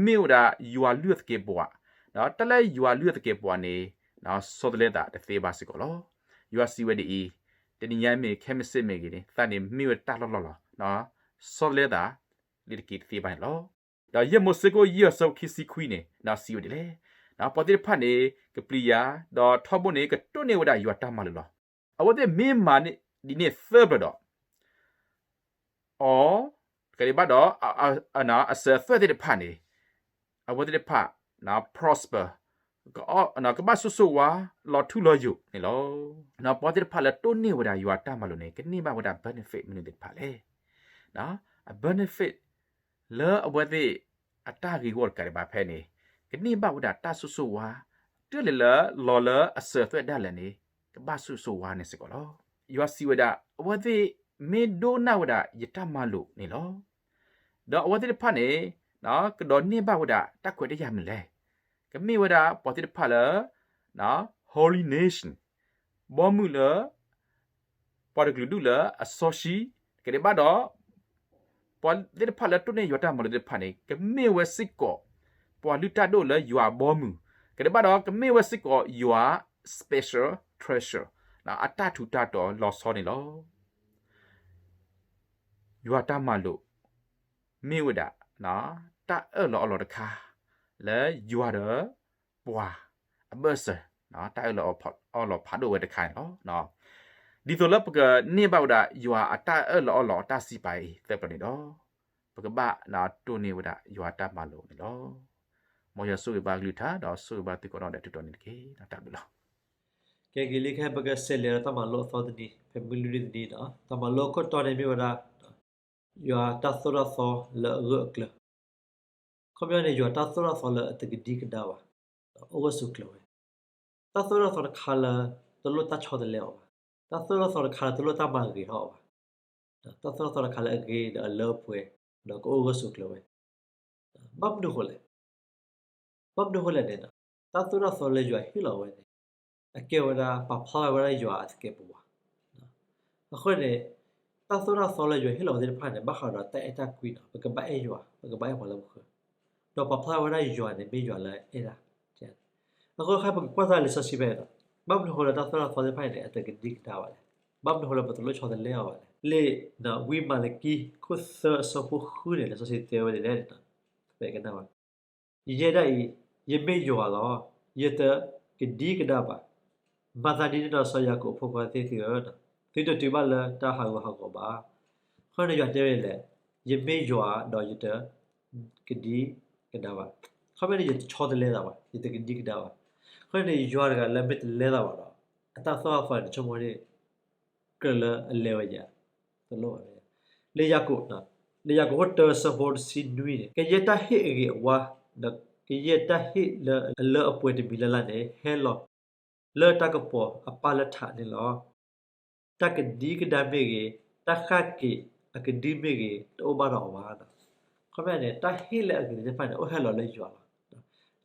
မ့ၢ်ဝဲဒၣ်ယွၤလုၢ်အသကဲးပဝး ဒီးတၢ်လၢယွၤလုၢ်အီၣ်သကဲးပဝးန့ၣ် ဆီတလဲသးတသ့ဘၣ်စ့ၢ်ကီးလီၤ. ယွၤစံးဝဲဒ်အံၤ, တနံၤညါမ့ၢ်ခဲမုၢ်ဆ့ၣ်မ့ၢ်ဂ့ၤန့ၣ် သးန့ၣ်မ့ၢ်ဝဲတၢ်လီၢ်လီၢ်လီၤ. ဆီတလဲသး လ့ၤတက့ၤတသ့ဘၣ်န့ၣ်လီၤ. ဒီးယဲၢ်မိၤၡ့ခိၣ်ယဲၢ်အဆၢဖိခံဆံခွံန့ၣ် စံးဝဲဒ်လဲၣ်, ပှၤသ့ၣ်တဖၣ်န့ၣ် ကပျံၤယၤ, ဒီးထီဘိန့ၣ် ကတိၢ်န့ၢ်ဝဲဒၣ်ယွၤတၢ်မၤလိာ်လီၤ. အဝဲသ့ၣ်မ့ၢ်မၤဒ်န့ၣ်သၢပျၢၤဒီး အီၤ, တကးဒံးဘၣ်ဒီး အစၢၤအသွဲၣ်သ့ၣ်တဖၣ်န့ၣ် အဝဲသ့ၣ်တဖၣ် prosper ကဘၣ်ဆိၣ်ဂ့ၤဆိၣ်ဝါ လီၤထူလီၤယိာ်န့ၣ်လီၤ. ပှၤသ့ၣ်တဖၣ်လၢတိၢ်န့ၢ်ဝဲဒၣ်ယွၤတၢ်မၤလိာ်န့ၣ် ကန့ၢ်ဘၣ်ဝဲဒၣ် benefit မနုၤသ့ၣ်တဖၣ်လဲၣ်. အ benefit လၢအဝဲသ့ၣ်အတၢ်ဂ့ၢ်ဝီတကးဒံးဘၣ်ဖဲန့ၣ် ကန့ၢ်ဘၣ်ဝဲဒၣ်တၢ်ဆိၣ်ဂ့ၤဆိၣ်ဝါ တုၤလဲၣ်လၢလီၤလၢအစၢၤအသွဲၣ်ဒၣ်လဲာ်န့ၣ် ကဘၣ်ဆိၣ်ဂ့ၤဆိၣ်ဝါန့ၣ်စ့ၢ်ကီးလီၤ. ယွၤစံးဝဲဒၣ် အဝဲသ့ၣ်မ့ၢ်ဒိကနၣ်ဝဲဒၣ်ယတၢ်မၤလိာ်န့ၣ်လီၤ. ဒီးအဝဲသ့ၣ်တဖၣ်န့ၣ် ကဒိးန့ၢ်ဘၣ်ဝဲဒၣ်တၢ်ခွဲးတၢ်ယာ်မနုၤလဲၣ်. ကမ့ၢ်ဝဲဒၣ်ပှၤသ့ၣ်တဖၣ်လၢ holy nation ဘီမုၢ်လၢ ပှၤတကလုာ်ဒူၣ်လၢအစီဆှံ, တကးဒံးဘၣ်ဒီး ပှၤသ့ၣ်တဖၣ်လၢတိၢ်န့ၢ်ယွၤတၢ်မၤလိာ်သ့ၣ်တဖၣ်န့ၣ် ကမ့ၢ်ဝဲစ့ၢ်ကီး ပှၤလုၢ်တၢ်ဒိၣ်လၢယွၤအဘီအမုၢ်, တကးဒံးဘၣ်ဒီး ကမ့ၢ်ဝဲစ့ၢ်ကီးယွၤ special treasure အတၢ်ထူးတၢ်တီၤလီၤဆီန့ၣ်လီၤ. ယွၤတၢ်မၤလိာ် မ့ၢ်ဝဲဒၣ် တၢ်အၢၣ်လီၤအီလီၤတခါ လၢယွၤဒီးပှၤအဘၢၣ်စၢၤ တၢ်အၢၣ်လီၤအီလီၤဖးဒိၣ်ဝဲတခါန့ၣ်လီၤ. ဒ်သိးလၢပကန့ၢ်ဘၣ်ဝဲဒၣ် ယွၤအတၢ်အၢၣ်လီၤအီလီၤအတၢ်စံးပာ်အံၤသၢပျၢၤန့ၣ်ဒီး ပကဘၣ်တိၢ်န့ၢ်ဝဲဒၣ်ယွၤတၢ်မၤလိာ်န့ၣ်လီၤ. မ်ယွၤဆိၣ်ဂ့ၤဘၣ်ကလုၢ်ကထါ ဒီးဆိၣ်ဂ့ၤဘၣ်သုကိးနီၢ်ဒဲးတတီၤန့ၣ်တက့ၢ်. တၢ်ဘျုးလီၤ. ကဲ ဂ့ၤလံခဲပကစးလဲၤဒီးတၢ်မၤလိအသီတနံၤ ဖဲမုၢ်လွံၢ်နံၤတနံၤန့ၣ် တၢ်မၤလိအခိၣ်တီန့ၣ်မ့ၢ်ဝဲဒၣ် ယွၤတၢ်သိၣ်တၢ်သီလၢအဂၢၢ်အကျၢၤ ခီပညီန့ၣ် ယွၤတၢ်သိၣ်တၢ်သီလၢအတကဒံကဒါဘၣ်, အိၣ်ဂၢၢ်ဆိးကျၢၤဝဲ, တၢ်သိၣ်တၢ်သီတခါလၢ တလိၣ်တၢ်ဆီတလဲအီၤဘၣ်, တၢ်သိၣ်တၢ်သီတခါလၢတလိၣ်တၢ်မၤဂ့ၤထီၣ်အီၤဘၣ်, တၢ်သိၣ်တၢ်သီတခါလၢအဂ့ၤဒီးအလၢအပှဲၤ, ဒီးကအိၣ်ဂၢၢ်ဆိးကျၢၤဝဲ, ဘၣ်မနုၤဃိလဲၣ် ဘၣ်မနုၤဃိလဲၣ်န့ၣ် တၢ်သိၣ်တၢ်သီလၢယွၤဟ့ၣ်လီၤဝဲန့ၣ် အကဲဝဲဒၣ် ပာ်ဖျါဝဲဒၣ်ယွၤအသကဲးပဝး, အဃိန့ၣ် တၢ်သိၣ်တၢ်သီလၢယွၤဟ့ၣ်လီၤဝဲသ့ၣ်တဖၣ်န့ၣ် ဘၣ်ဃးဒီးတၢ်အဲၣ်တၢ်ကွံနီၤ ပကဘၣ်အဲၣ်ယွၤ ပကဘၣ်အဲၣ်ပှၤလၢပဃၢၤ, ဒီးပာ်ဖျါဝဲဒၣ်ယွၤန့ၣ် မ့ၢ်ယွၤလၢအဲၣ်တၢ်, အဃိ ပကကွၢ်သးလံာ်စီဆှံဖဲန့ၣ် ဘၣ်မနုၤဃိလၢတၢ်သိၣ်တၢ်သီသ့ၣ်တဖၣ်န့ၣ် အတကဒံကဒါဘၣ်လဲၣ်, ဘၣ်မနုၤဃိလၢပတလိၣ်ဆီတလဲအီၤဘၣ်လဲၣ်, လံာ်ဝံမၤလကံ ခိၣ်သၢအဆၢဖိဃုန့ၣ် လံာ်စီဆှံတဲဝဲဒ်လဲၣ်န့ၣ် ပကနၣ်ဘၣ် ယဲဒၣ်အံၤ ယမ့ၢ်ယွၤလီၤ, ယတကဒံကဒါဘၣ်. မၤသးဒ်န့ၣ်ဒီးစီၤယၤကိာ်အဖိခွါသ့ၣ်သုဧၢ, သုတတုၤဘၣ်လၢတၢ်ဟးဂူာ်ဟးဂီၤဘၣ်. အဃိန့ၣ်ယွၤတဲဝဲဒ်လဲၣ်, ယမ့ၢ်ယွၤဒီးယတကဒံကဒါဘၣ်. ခီဖျိန့ၣ် ယတဆီတလဲသးဘၣ်, ယတကဒံကဒါဘၣ်. အဃိန့ၣ် ယွၤတဂၤလၢမ့ၢ်တလဲသးဘၣ်ဒီး အတၢ်သိၣ်တၢ်သီန့ၣ် ဆိကမိၣ်န့ၣ် ကြၢးလၢအလဲၤဝဲယၤ, တလိၣ်ဘၣ်. လံာ်ယၤကိာ်, လံာ်ယၤကိာ်ခိၣ်တၢအဆၢဖိတဆံနွံန့ၣ် ကယဲၢ်တၢ်ဟ့ၣ်အဂ့ၤအဝါ, ဒီးကယဲၢ်တၢ်ဟ့ၣ်လၢအလၢအပှဲၤတမံၤလၢ်လၢ်န့ၣ် ဟဲလီၤလၢတၢ်ကပီၤအပၢ်လၢထးန့ၣ်လီၤ. တၢ်ကဒံကဒါမ့ၢ်ဂ့ၤ, တၢ်ဃၣ်က့ၤအကဒုမ့ၢ်ဂ့ၤ တအိၣ်ဘၣ်ဒီးအီၤဘၣ်. ခီဖျိန့ၣ် တၢ်ဟ့ၣ်လၢအဂ့ၤသ့ၣ်တဖၣ်န့ၣ် အိၣ်ဟဲလီၤလၢယွၤလီၤ.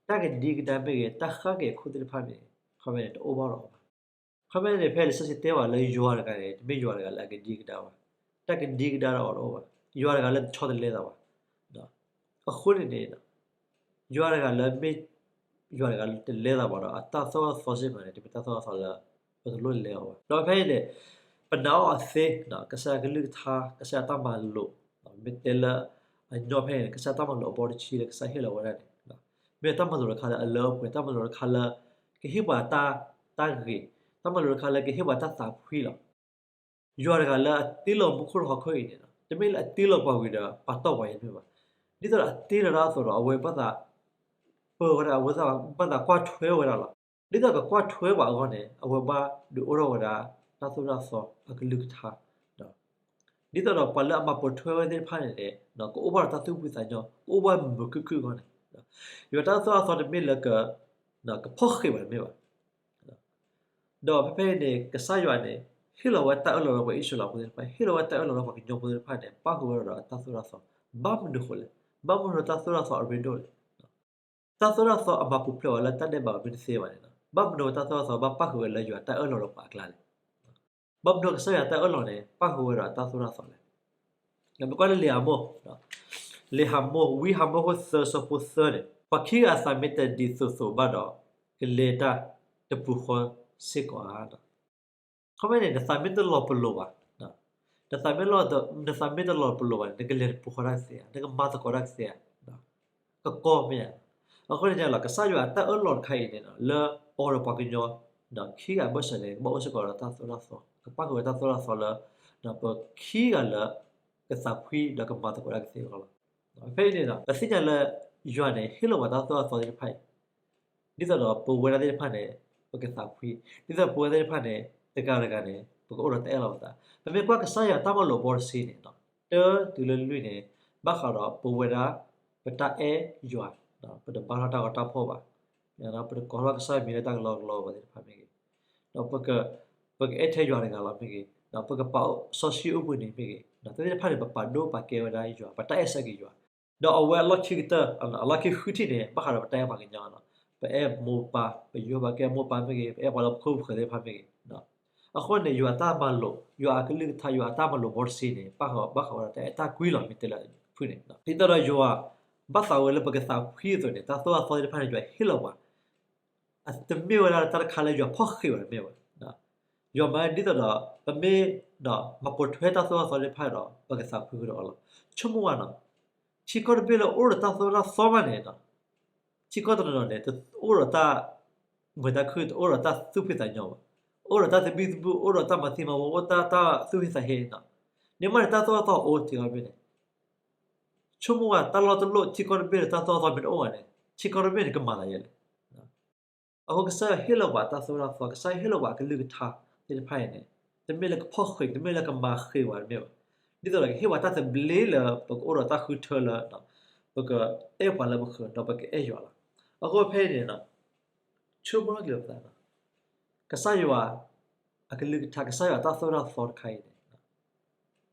တၢ်ကဒံကဒါမ့ၢ်ဂ့ၤ, တၢ်ဃၣ်က့ၤအခိၣ်သ့ၣ်တဖၣ်မ့ၢ်ဂ့ၤ, ခီဖျိန့ၣ် တအိၣ်ဘၣ်ဒီးအီၤဘၣ်. ခီဖျိန့ၣ် ဖဲလံာ်စီဆှံတဲဝဲလၢယွၤတဂၤန့ၣ် တမ့ၢ်ယွၤတဂၤလၢအကဒံကဒါဘၣ်, တၢ်ကဒံကဒါဒီးအီၤတအိၣ်ဘၣ်, ယွၤတဂၤလၢတဆီတလဲသးဘၣ်. အဃိန့ၣ်န့ၣ် ယွၤတဂၤလၢမ့ၢ် ယွၤတဂၤလၢတလဲသးဘၣ်ဒီး အတၢ်သိၣ်တၢ်သီစ့ၢ်ကီးန့ၣ် တမ့ၢ်တၢ်သိၣ်တၢ်သီလၢ ပတလိၣ်လဲအီၤဘၣ်. ဒီးဖဲအံၤန့ၣ် ပနာ်အီၤအသ့ ကစၢ်ယွၤကလုၢ်ကထါ ကစၢ်ယွၤတၢ်မၤလိာ် မ့ၢ်တဲလၢအညီဖဲအံၤန့ၣ် ကစၢ်တၢ်မၤလိာ်အဘီတဆံလၢကစၢ်ဟ့ၣ်လီၤဝဲဒၣ်န့ၣ် မ့ၢ်တၢ်မၤလိာ်တခါလၢအလၢအပှဲၤ တၢ်မၤလိာ်တခါလၢ ကဟ့ၣ်ပှၤတၢ်ဂ့ၤ, တၢ်မၤလိာ်တခါလၢကဟ့ၣ်ပှၤတၢ်သးဖှံလီၤ. ယွၤတဂၤလၢအတ့လီၤမူခိၣ်ဟီၣ်ခိၣ်အံၤန့ၣ် တမ့ၢ်လၢအတ့လီၤပှၤဂ့ၤဒီးပာ်တီၢ်ပှၤအံၤတမ့ၢ်ဘၣ်. ဒ်သိးဒီးအတ့လီၤတၢ်အသိးဒီး အဝဲဘၣ်သး ပၢဝဲဒၣ် အဝဲဘၣ်သးကွၢ်ထွဲဝဲဒၣ်လီၤ. ဒ်သိးကကွၢ်ထွဲပှၤအဂီၢ်န့ၣ် အဝဲဘၣ်ဒုးအိၣ်ထီၣ်ဝဲဒၣ် တၢ်သိၣ်တၢ်သီအကလုၢ်ကထါ ဒ်သိးဒီးပှၤလၢအမၤပိာ်ထွဲဝဲသ့ၣ်တဖၣ်န့ၣ်န့ၣ် ကအိၣ်ဘၣ်ဒီးတၢ်သူၣ်ဖှံသးညီ ကအိၣ်ဘၣ်မုာ်မုာ်ခုၣ်ခုၣ်အဂီၢ်န့ၣ် ယွၤတၢ်သိၣ်တၢ်သီတမ့ၢ်လၢက ကဖီၣ်ဃံးဘၣ်တမ့ၢ်ဘၣ်. ဒီးဖဲဖဲအံၤန့ၣ် ကစၢ်ယွၤန့ၣ် ဟ့ၣ်လီၤဝဲတၢ်အၢၣ်လီၤလၢပှၤအံၣ်စရ့လးဖိသ့ၣ်တဖၣ် ဟ့ၣ်လီၤဝဲတၢ်အၢၣ်လီၤလၢပှၤကညီဖိသ့ၣ်တဖၣ်န့ၣ် ပၣ်ဃုာ်ဝဲဒၣ်ဒီးတၢ်သိၣ်တၢ်သီ ဘၣ်မနုၤဃိလဲၣ်. ဘၣ်မနုၤတၢ်သိၣ်တၢ်သီအရ့ဒိၣ်လဲၣ်. တၢ်သိၣ်တၢ်သီအမၤပူၤဖျဲးဝဲလၢတၢ်ဒဲးဘးမ့ၢ်တသ့ဘၣ်န့ၣ် ဘၣ်မနုၤတၢ်သိၣ်တၢ်သီဘၣ်ပၣ်ဃုာ်ဝဲလၢယွၤတၢ်အၢၣ်လီၤလၢပှၤအကျါလဲၣ်. ဘၣ်မနုၤကစၢ်ယွၤတၢ်အၢၣ်လီၤန့ၣ် ပၣ်ဃုာ်ဝဲဒီးတၢ်သိၣ်တၢ်သီလဲၣ်. ပကွၢ်လၢလံာ်ဟးမိၣ်, လံာ်ဟးမိၣ် ဝံဟးမိၣ်ခိၣ်သၢဆၢဖိသၢန့ၣ် ပှၤခံဂၤအသးမ့ၢ်တဒ်သိးသိးဘၣ်ဒီး ကလဲၤတၢ်တပူၤဃီစ့ၢ်ကီးဧါ. ခီမ့ၢ်န့ၣ် နသးမ့ၢ်တလီၤပလိာ်ဘၣ်, နသးမ့ၢ်လီၤ, နသးမ့ၢ်တလီၤပလိာ်ဘၣ်န့ၣ် နကလဲၤတပူၤဃီတၢ်ကသ့ဧါ, နကမၤသကိးတၢ်ကသ့ဧါ, ကကီမ့ၢ်ဧါ. အဃိန့ၣ်လီၤ ကစၢ်ယွၤအတၢ်အၢၣ်လီၤတခါအံၤန့ၣ် လၢအီၤဒီးပှၤကညီ ခံဂၤအဘၢၣ်စၢၤန့ၣ် ကဘၣ်အိၣ်စ့ၢ်ကီးဒီးတၢ်သိၣ်တၢ်သီ, ကပၣ်ဃုာ်ဝဲတၢ်သိၣ်တၢ်သီလၢ ပခံဂၤလၢ ကသးဖှံဒီးကမၤသကိးတၢ်ကသ့အဂီၢ်လီၤ. ဖဲအံၤန့ၣ်ဒီး ပသ့ၣ်ညါလၢ ယွၤန့ၣ် ဟ့ၣ်လီၤပှၤတၢ်သိၣ်တၢ်သီသ့ၣ်တဖၣ်အံၤ ဒ်သိးဒီးပဝဲဒၣ်သ့ၣ်တဖၣ်န့ၣ် ပကသးဖှံ, ဒ်သိးပဝဲသ့ၣ်တဖၣ်န့ၣ် တဂၤတဂၤန့ၣ် ပကအိၣ်ဒီးတၢ်အဲၣ်လီၤပသး. ပမ့ၢ်ကွၢ်ကစၢ်ယွၤတၢ်မၤလိာ်ဘီတဆံန့ၣ် တၢတုၤလၢလွံၢ်န့ၣ် ဘၣ်ဃးဒီးပဝဲဒၣ် ပတၢ်အဲၣ်ယွၤ, ပတဘါထီၣ်တၢ်ဂီၤတၢ်ဖှီၣ်ဘၣ်, ပတကိးထီၣ်ကစၢ်ယွၤမံၤလၢတၢ်ကလီကလီဘၣ်သ့ၣ်တဖၣ်မ့ၢ်ဂ့ၤ, ဒီး ပကအဲၣ်ထဲယွၤတဂၤလီၤမ့ၢ်ဂ့ၤ, ပကပာ်စီဆှံအိၣ်ဘှံးနံၤမ့ၢ်ဂ့ၤ, တၢ်သ့ၣ်တဖၣ်န့ၣ် ပပာ်ဒိၣ်ပာ်ကဲဝဲဒၣ်ယွၤ, ပတၢ်အဲၣ်ဆၢက့ၤယွၤ. ဒီးအဝဲအလီၢ်ခံကတၢၢ်, အလီၢ်ခံဃုထံၣ်န့ၣ် ဘၣ်ဃးဒီးပတၢ်အဲၣ်ပှၤကညီလီၤ. ပအဲၣ်မိၢ်ပၢ်, ပယိၢ်ပှၤကဲမိၢ်ပၢ်မ့ၢ်ဂ့ၤ, ပအဲၣ်ပှၤလၢပခိၣ်ပဃၢၤသ့ၣ်တဖၣ်မ့ၢ်ဂ့ၤ. အဃိန့ၣ် ယွၤအတၢ်မၤလိာ်, ယွၤအကလုၢ်ကထါ, ယွၤအတၢ်မၤလိာ်ဘီတဆံန့ၣ် ဘၣ်ဃး, ဘၣ်ဃးဝဲဒၣ်တၢ်အဲၣ်တၢ်ကွံလီၤ မ့ၢ်တဲလၢဖုၣ်န့ၣ်. ဒ်သိးဒီးယွၤဘၣ်သးဝဲလၢပကသးဖှံအသိးန့ၣ် တၢ်သိၣ်တၢ်သီသ့ၣ်တဖၣ်န့ၣ် ယွၤဟ့ၣ်လီၤပှၤ တမ့ၢ်ဝဲဒၣ်တၢ်တခါလၢယွၤဖီၣ်ဃံးဝဲတမ့ၢ်ဘၣ်. ယွၤမၤဒ်သိးဒီး ပမ့ၢ်မၤပိာ်ထွဲတၢ်သိၣ်တၢ်သီသ့ၣ်တဖၣ်ဒီး ပကသးဖှံကဒီးအီၤလီၤ. ဆိကမိၣ်ဝဲနီၤ, ထံကီၢ်တဘ့ၣ်လၢအိၣ်ဒီးတၢ်သိၣ်တၢ်သီမးန့ၣ်, ထံကီၢ်တနီၤနီၤန့ၣ် တအိၣ်ဒီးတၢ်မုာ်တၢ်ခုၣ်, တအိၣ်ဒီးတၢ်သူၣ်ဖှံသးညီဘၣ်, အိၣ်ဒီးတၢ်သဘံၣ်သဘုၣ်, အိၣ်ဒီးတၢ်မၤသံမၤဝီ, အိၣ်တၢ်သူၣ်ဟ့သးဟ့နီၤ. န့ၣ်မးန့ၣ် တၢ်သိၣ်တၢ်သီအိၣ်ထံကီၢ်တဘ့ၣ်န့ၣ် ဆိကမိၣ်ဝဲ တၢ်လီၢ်တလီၢ် ထံကီၢ်တဘ့ၣ်ဒီးတၢ်သိၣ်တၢ်သီမ့ၢ်တအိၣ်ဘၣ်န့ၣ် ထံကီၢ်တဘ့ၣ်န့ၣ် ကမၤသးဒ်လဲၣ်. အဃိကစၢ်ယွၤဟ့ၣ်လီၤပှၤတၢ်သိၣ်တၢ်သီ, ကစၢ်ယွၤဟ့ၣ်လီၤပှၤအကလုၢ်ကထါသ့ၣ်တဖၣ်အံၤန့ၣ် တမ့ၢ်လၢကဖီၣ်ဃံး, တမ့ၢ်လၢကမၤဃံးဝဲတမ့ၢ်ဘၣ်. ဒ်သိးဒီးကဟ့ၣ်ပှၤတၢ်သဘျ့လၢ ပကအိၣ်ဒီးတၢ်ဃုထၢလၢ ပကအဲၣ်ပှၤလၢပဃၢၤ ဒီးပကအဲၣ်ယွၤလီၤ. အဃိဖဲအံၤန့ၣ် ဆိကမိၣ်လီၤက့ၤပသး, ကစၢ်ယွၤအကလုၢ်ကထါ, ကစၢ်ယွၤအတၢ်သိၣ်တၢ်သီတခါအံၤန့ၣ်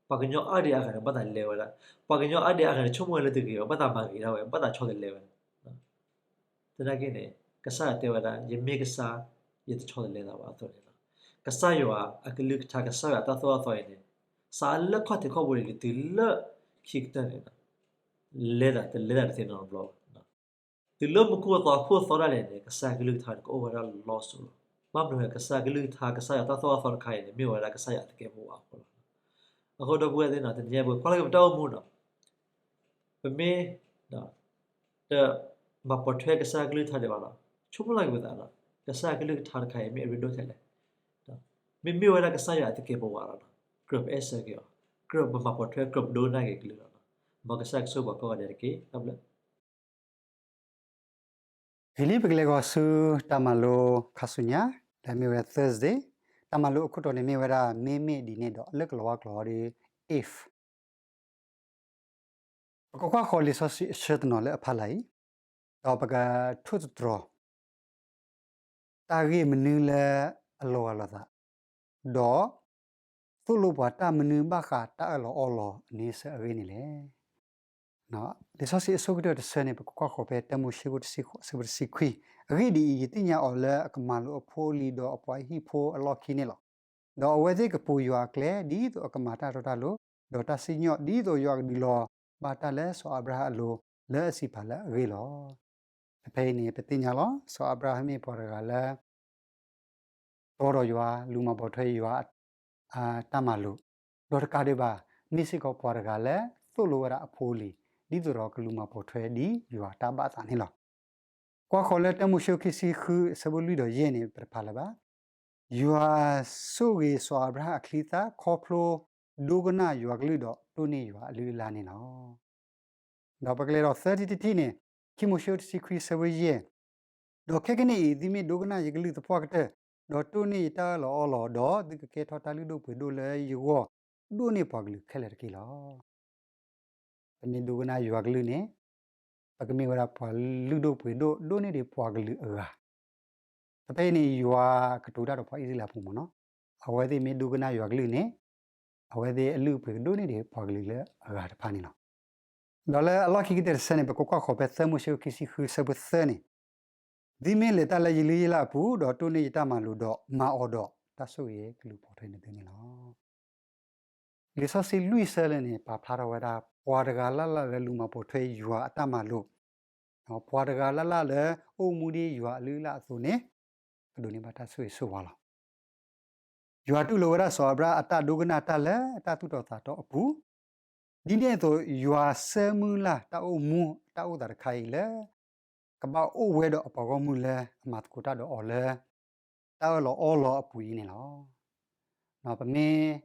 ပှၤကညီအါဒံအါဂၤန့ၣ် ဘၣ်သးလဲဝဲဒၣ်, ပှၤကညီအါဒံအါဂၤန့ၣ် ဆိကမိၣ်ဝဲလၢတဂ့ၤဘၣ်, ဘၣ်သးမၤဂ့ၤဒၣ်ဝဲ, ဘၣ်သးဆီတလဲဝဲဒၣ်. သနာ်က့န့ၣ် ကစၢ်ယွၤတဲဝဲဒၣ် ယမ့ၢ်ကစၢ်, ယတဆီတလဲသးဘၣ်အသိးန့ၣ်လီၤ. ကစၢ်ယွၤအကလုၢ်ကထါ, ကစၢ်ယွၤအတၢ်သိၣ်တၢ်သီအံၤန့ၣ် စးလၢခီၣ်ထံးခီၣ်ဘိန့ၣ် တုၤလၢခံကတၢၢ်န့ၣ် လဲၤသးတလဲသးတသ့နီတဘျီဘၣ်. တုၤလၢမူခိၣ်သီဟီၣ်ခိၣ်သီဒၣ်လဲာ်န့ၣ် ကစၢ်အကလုၢ်ကထါန့ၣ် ကအိၣ်ဝဲဒၣ်လီၤစိၤလီၤ. ဘၣ်မနုၤလဲၣ်, ကစၢ်အကလုၢ်ကထါ, ကစၢ်ယွၤတၢ်သိၣ်တၢ်သီတခါအံၤန့ၣ် မ့ၢ်ဝဲဒၣ်ကစၢ်ယွၤအသကဲးပဝးအဃိလီၤ. အဃိဒီပုၢ်ဝဲၢ်သ့ၣ်နီၤ, တနံၤအံၤ ပကွၢ်လီၤက့ၤပတၢ်အိၣ်မူနီၤ, ပမ့ၢ်တမၤပိာ်ထွဲကစၢ်အကလုၢ်ကထါဒံးဘၣ်နီၤ, ဆိကမိၣ်လီၤက့ၤပသးနီၤ, ကစၢ်အကလုၢ်ကထါတခါအံၤမ့ၢ်အရ့ဒိၣ်ထဲလဲၣ်. မ့မ့ၢ်ဝဲဒၣ်ကစၢ်ယွၤအသကဲးပဝးလီၤနီၤ, ကြၢးပအဲၣ်ဆၢက့ၤအီၤ, ကြၢးပမၤပိာ်ထွဲ, ကြၢးပဒိကနၣ်က့ၤအကလုၢ်လီၤ. မ်ကစၢ်ယွၤကဆိၣ်ဂ့ၤပှၤကိးဂၤဒဲးတက့ၢ်. တၢ်ဘျုး ဂ့ၤလံ, ပကလဲၤဃီၤဆူတၢ်မၤလိခါဆူညါ, လၢအမ့ၢ်ဝဲ Thursday, တၢ်မၤလိအခိၣ်တီန့ၣ်မ့ၢ်ဝဲဒၣ် မ့မ့ၢ်ဒ်န့ၣ်ဒီး လၢကလီၤဝါကျိာ်ဒီး if. ပကကွၢ်ဃီၤလံာ်စီဆှံအဆၢတနီၤလၢအဖီလာ်အံၤ, ဒီးပကထိၣ်သတြီၤ တၢ်ဂ့ၢ်မနုၤလၢအလီၤဂာ်လိာ်သး, ဒီးသိၣ်လိပှၤတၢ်မနုၤဘၣ်ဃးတၢ်အၢၣ်လီၤအီလီၤအန့ဆၢၣ်အဂ့ၢ်န့ၣ်လဲၣ်. လံာ်စီဆှံအဆိကတၢၢ်တဆၢန့ၣ် ပကကွၢ်ဃီၤဖဲတၢမိၤၡ့ခိၣ်တဆံဃိး အဆၢဖိတဆံခွံ, အဂ့ၢ်ဒ်အံၤ, ယသ့ၣ်ညါအီၤလၢအကမၤလိာ်အဖိအလံၤ ဒီးအပှၤဟံၣ်ဖိအလီၢ်ခံန့ၣ်လီၤ. ဒီးအဝဲသ့ၣ်ကပိာ်ယွၤအကျဲ ဒ်သိးအကမၤတၢ်တီတၢ်လိၤ, ဒီးတၢ်စံၣ်ညီၣ် ဒ်သိးယွၤကဒုးလီၤဘၣ်တၢ်လၢစီၤအၤဘြၤဟၣ်အလိၤ လၢအစံးပာ်လၢအဂ့ၢ်လီၤ. ဖဲအံၤန့ၣ် ပသ့ၣ်ညါလီၤ စီၤအၤဘြၤဟၣ်မ့ၢ်ပှၤတဂၤလၢ တီဒီးယွၤ, လူၤမၤပိာ်ထွဲယွၤအတၢ်မၤလိာ်, ဒီးတကးဒံးဘၣ် မ့ၢ်စ့ၢ်ကီးပှၤတဂၤလၢ သိၣ်လိဝဲဒၣ်အဖိအလံၤ ဒ်သိးဒီးကလူၤမၤပိာ်ထွဲဒ်ယွၤတၢ်ဘၣ်အသးန့ၣ်လီၤ. ကွၢ်ဃီၤလၢတၢမိၤၡ့ခံဆံဃု အဆၢဖိလွံၢ်ဒီးယဲၢ်န့ၣ် ပတဖးလၢၤဘၣ်. ယွၤဆိၣ်ဂ့ၤစီၤအၤဘြၤဟၣ်အချံအသၣ် ခီဖျိဒိကနၣ်ယွၤကလုၢ်ဒီးတိၢ်န့ၢ်ယွၤအလုၢ်အလၢ်န့ၣ်လီၤ. ဒီးပကလဲၤဒီးသၢထံၣ်တထံၣ်န့ၣ်, ခံမိၤၡ့တဆံခွံ အဆၢဖိယဲၢ်, ဒီးခဲကနံၣ်အံၤ သုမ့ၢ်ဒိကနၣ်ယကလုၢ်သပှၢ်ကတၢၢ်, ဒီးတိၢ်န့ၢ်ယတၢ်အၢၣ်လီၤအီလီၤ, ဒီးသုကကဲထီၣ်တၢ်လုၢ်ဒိၣ်ပှ့ၤဒိၣ်လၢယဂီၢ်, ဒိၣ်န့ၢ်ပှၤကလုာ်ခဲလၢာ်တက့ၢ်လီၤ. ပမ့ၢ်ဒိကနၣ်ယွၤကလုၢ်န့ၣ်, ပကမ့ၢ်ဝဲဒၣ်ပှၤလုၢ်ဒိၣ်ပှ့ၤဒိၣ် ဒိၣ်န့ၢ်ဒံးပှၤကလုာ်အဂၤ ဖဲအံၤန့ၣ် ယွၤကတိၤတၢ်ဒီးပှၤအံၣ်စရ့လးဖိမ့ၢ်နီၤ, အဝဲသ့ၣ်မ့ၢ်ဒိကနၣ်ယွၤကလုၢ်န့ၣ်, အဝဲသ့ၣ်အလုၢ်အပှ့ၤကဒိၣ်န့ၢ်ဒံးပှၤကလုာ်လၢအဂၤတဖၣ်န့ၣ်လီၤ. ဒီးလၢအလီၢ်ခံကတၢၢ်တဆၢန့ၣ် ပကကွၢ်ဃီၤဖဲသၢမိၤၡ့ခံဆံဃု အဆၢဖိသၢန့ၣ်, သုမ့ၢ်လဲၤတၢ်လၢယလုၢ်ယလၢ်အပူၤ, ဒီးတိၢ်န့ၢ်ယတၢ်မၤလိာ်ဒီးမၤအီၤဒီး, တၢ်ဆိၣ်ဂ့ၤကလူၤပိာ်ထွဲန့ၢ်သုန့ၣ်လီၤ. လံာ်စီဆှံလွံၢ်ဆၢလၢာ်န့ၣ် ပာ်ဖျါထီၣ်ဝဲဒၣ် ပှၤတဂၤလၢ်လၢ်လၢလူၤမၤပိာ်ထွဲယွၤအတၢ်မၤလိာ်, ပှၤတဂၤလၢ်လၢ်လၢအိၣ်မူဒ်ယွၤအလုၢ်အလၢ်အသိးန့ၣ် ကဒိးန့ၢ်ဘၣ်တၢ်ဆိၣ်ဂ့ၤဆိၣ်ဝါလီၤ. ယွၤတူၢ်လိာ်ဝဲဒၣ်စီၤအၤဘြၣ်အတၢ်ဒိကနၣ်တၢ်လၢတၢ်သူၣ်တီသးတီအပူၤ, ဒ်န့ၣ်အသိး ယွၤဆၢမုၢ်လၢ်တၢ်အိၣ်မူအတၢ်အိၣ်သးတခါအံၤလၢ ကဘၣ်အိၣ်ဝဲဒီးအပှၤဂီၢ်မုၢ်လၢအမၤသကိးတၢ်ဒီးအီၤလၢ တၢ်အၢၣ်လီၤအီလီၤအပူၤအံၤန့ၣ်လီၤ. ပမ့ၢ်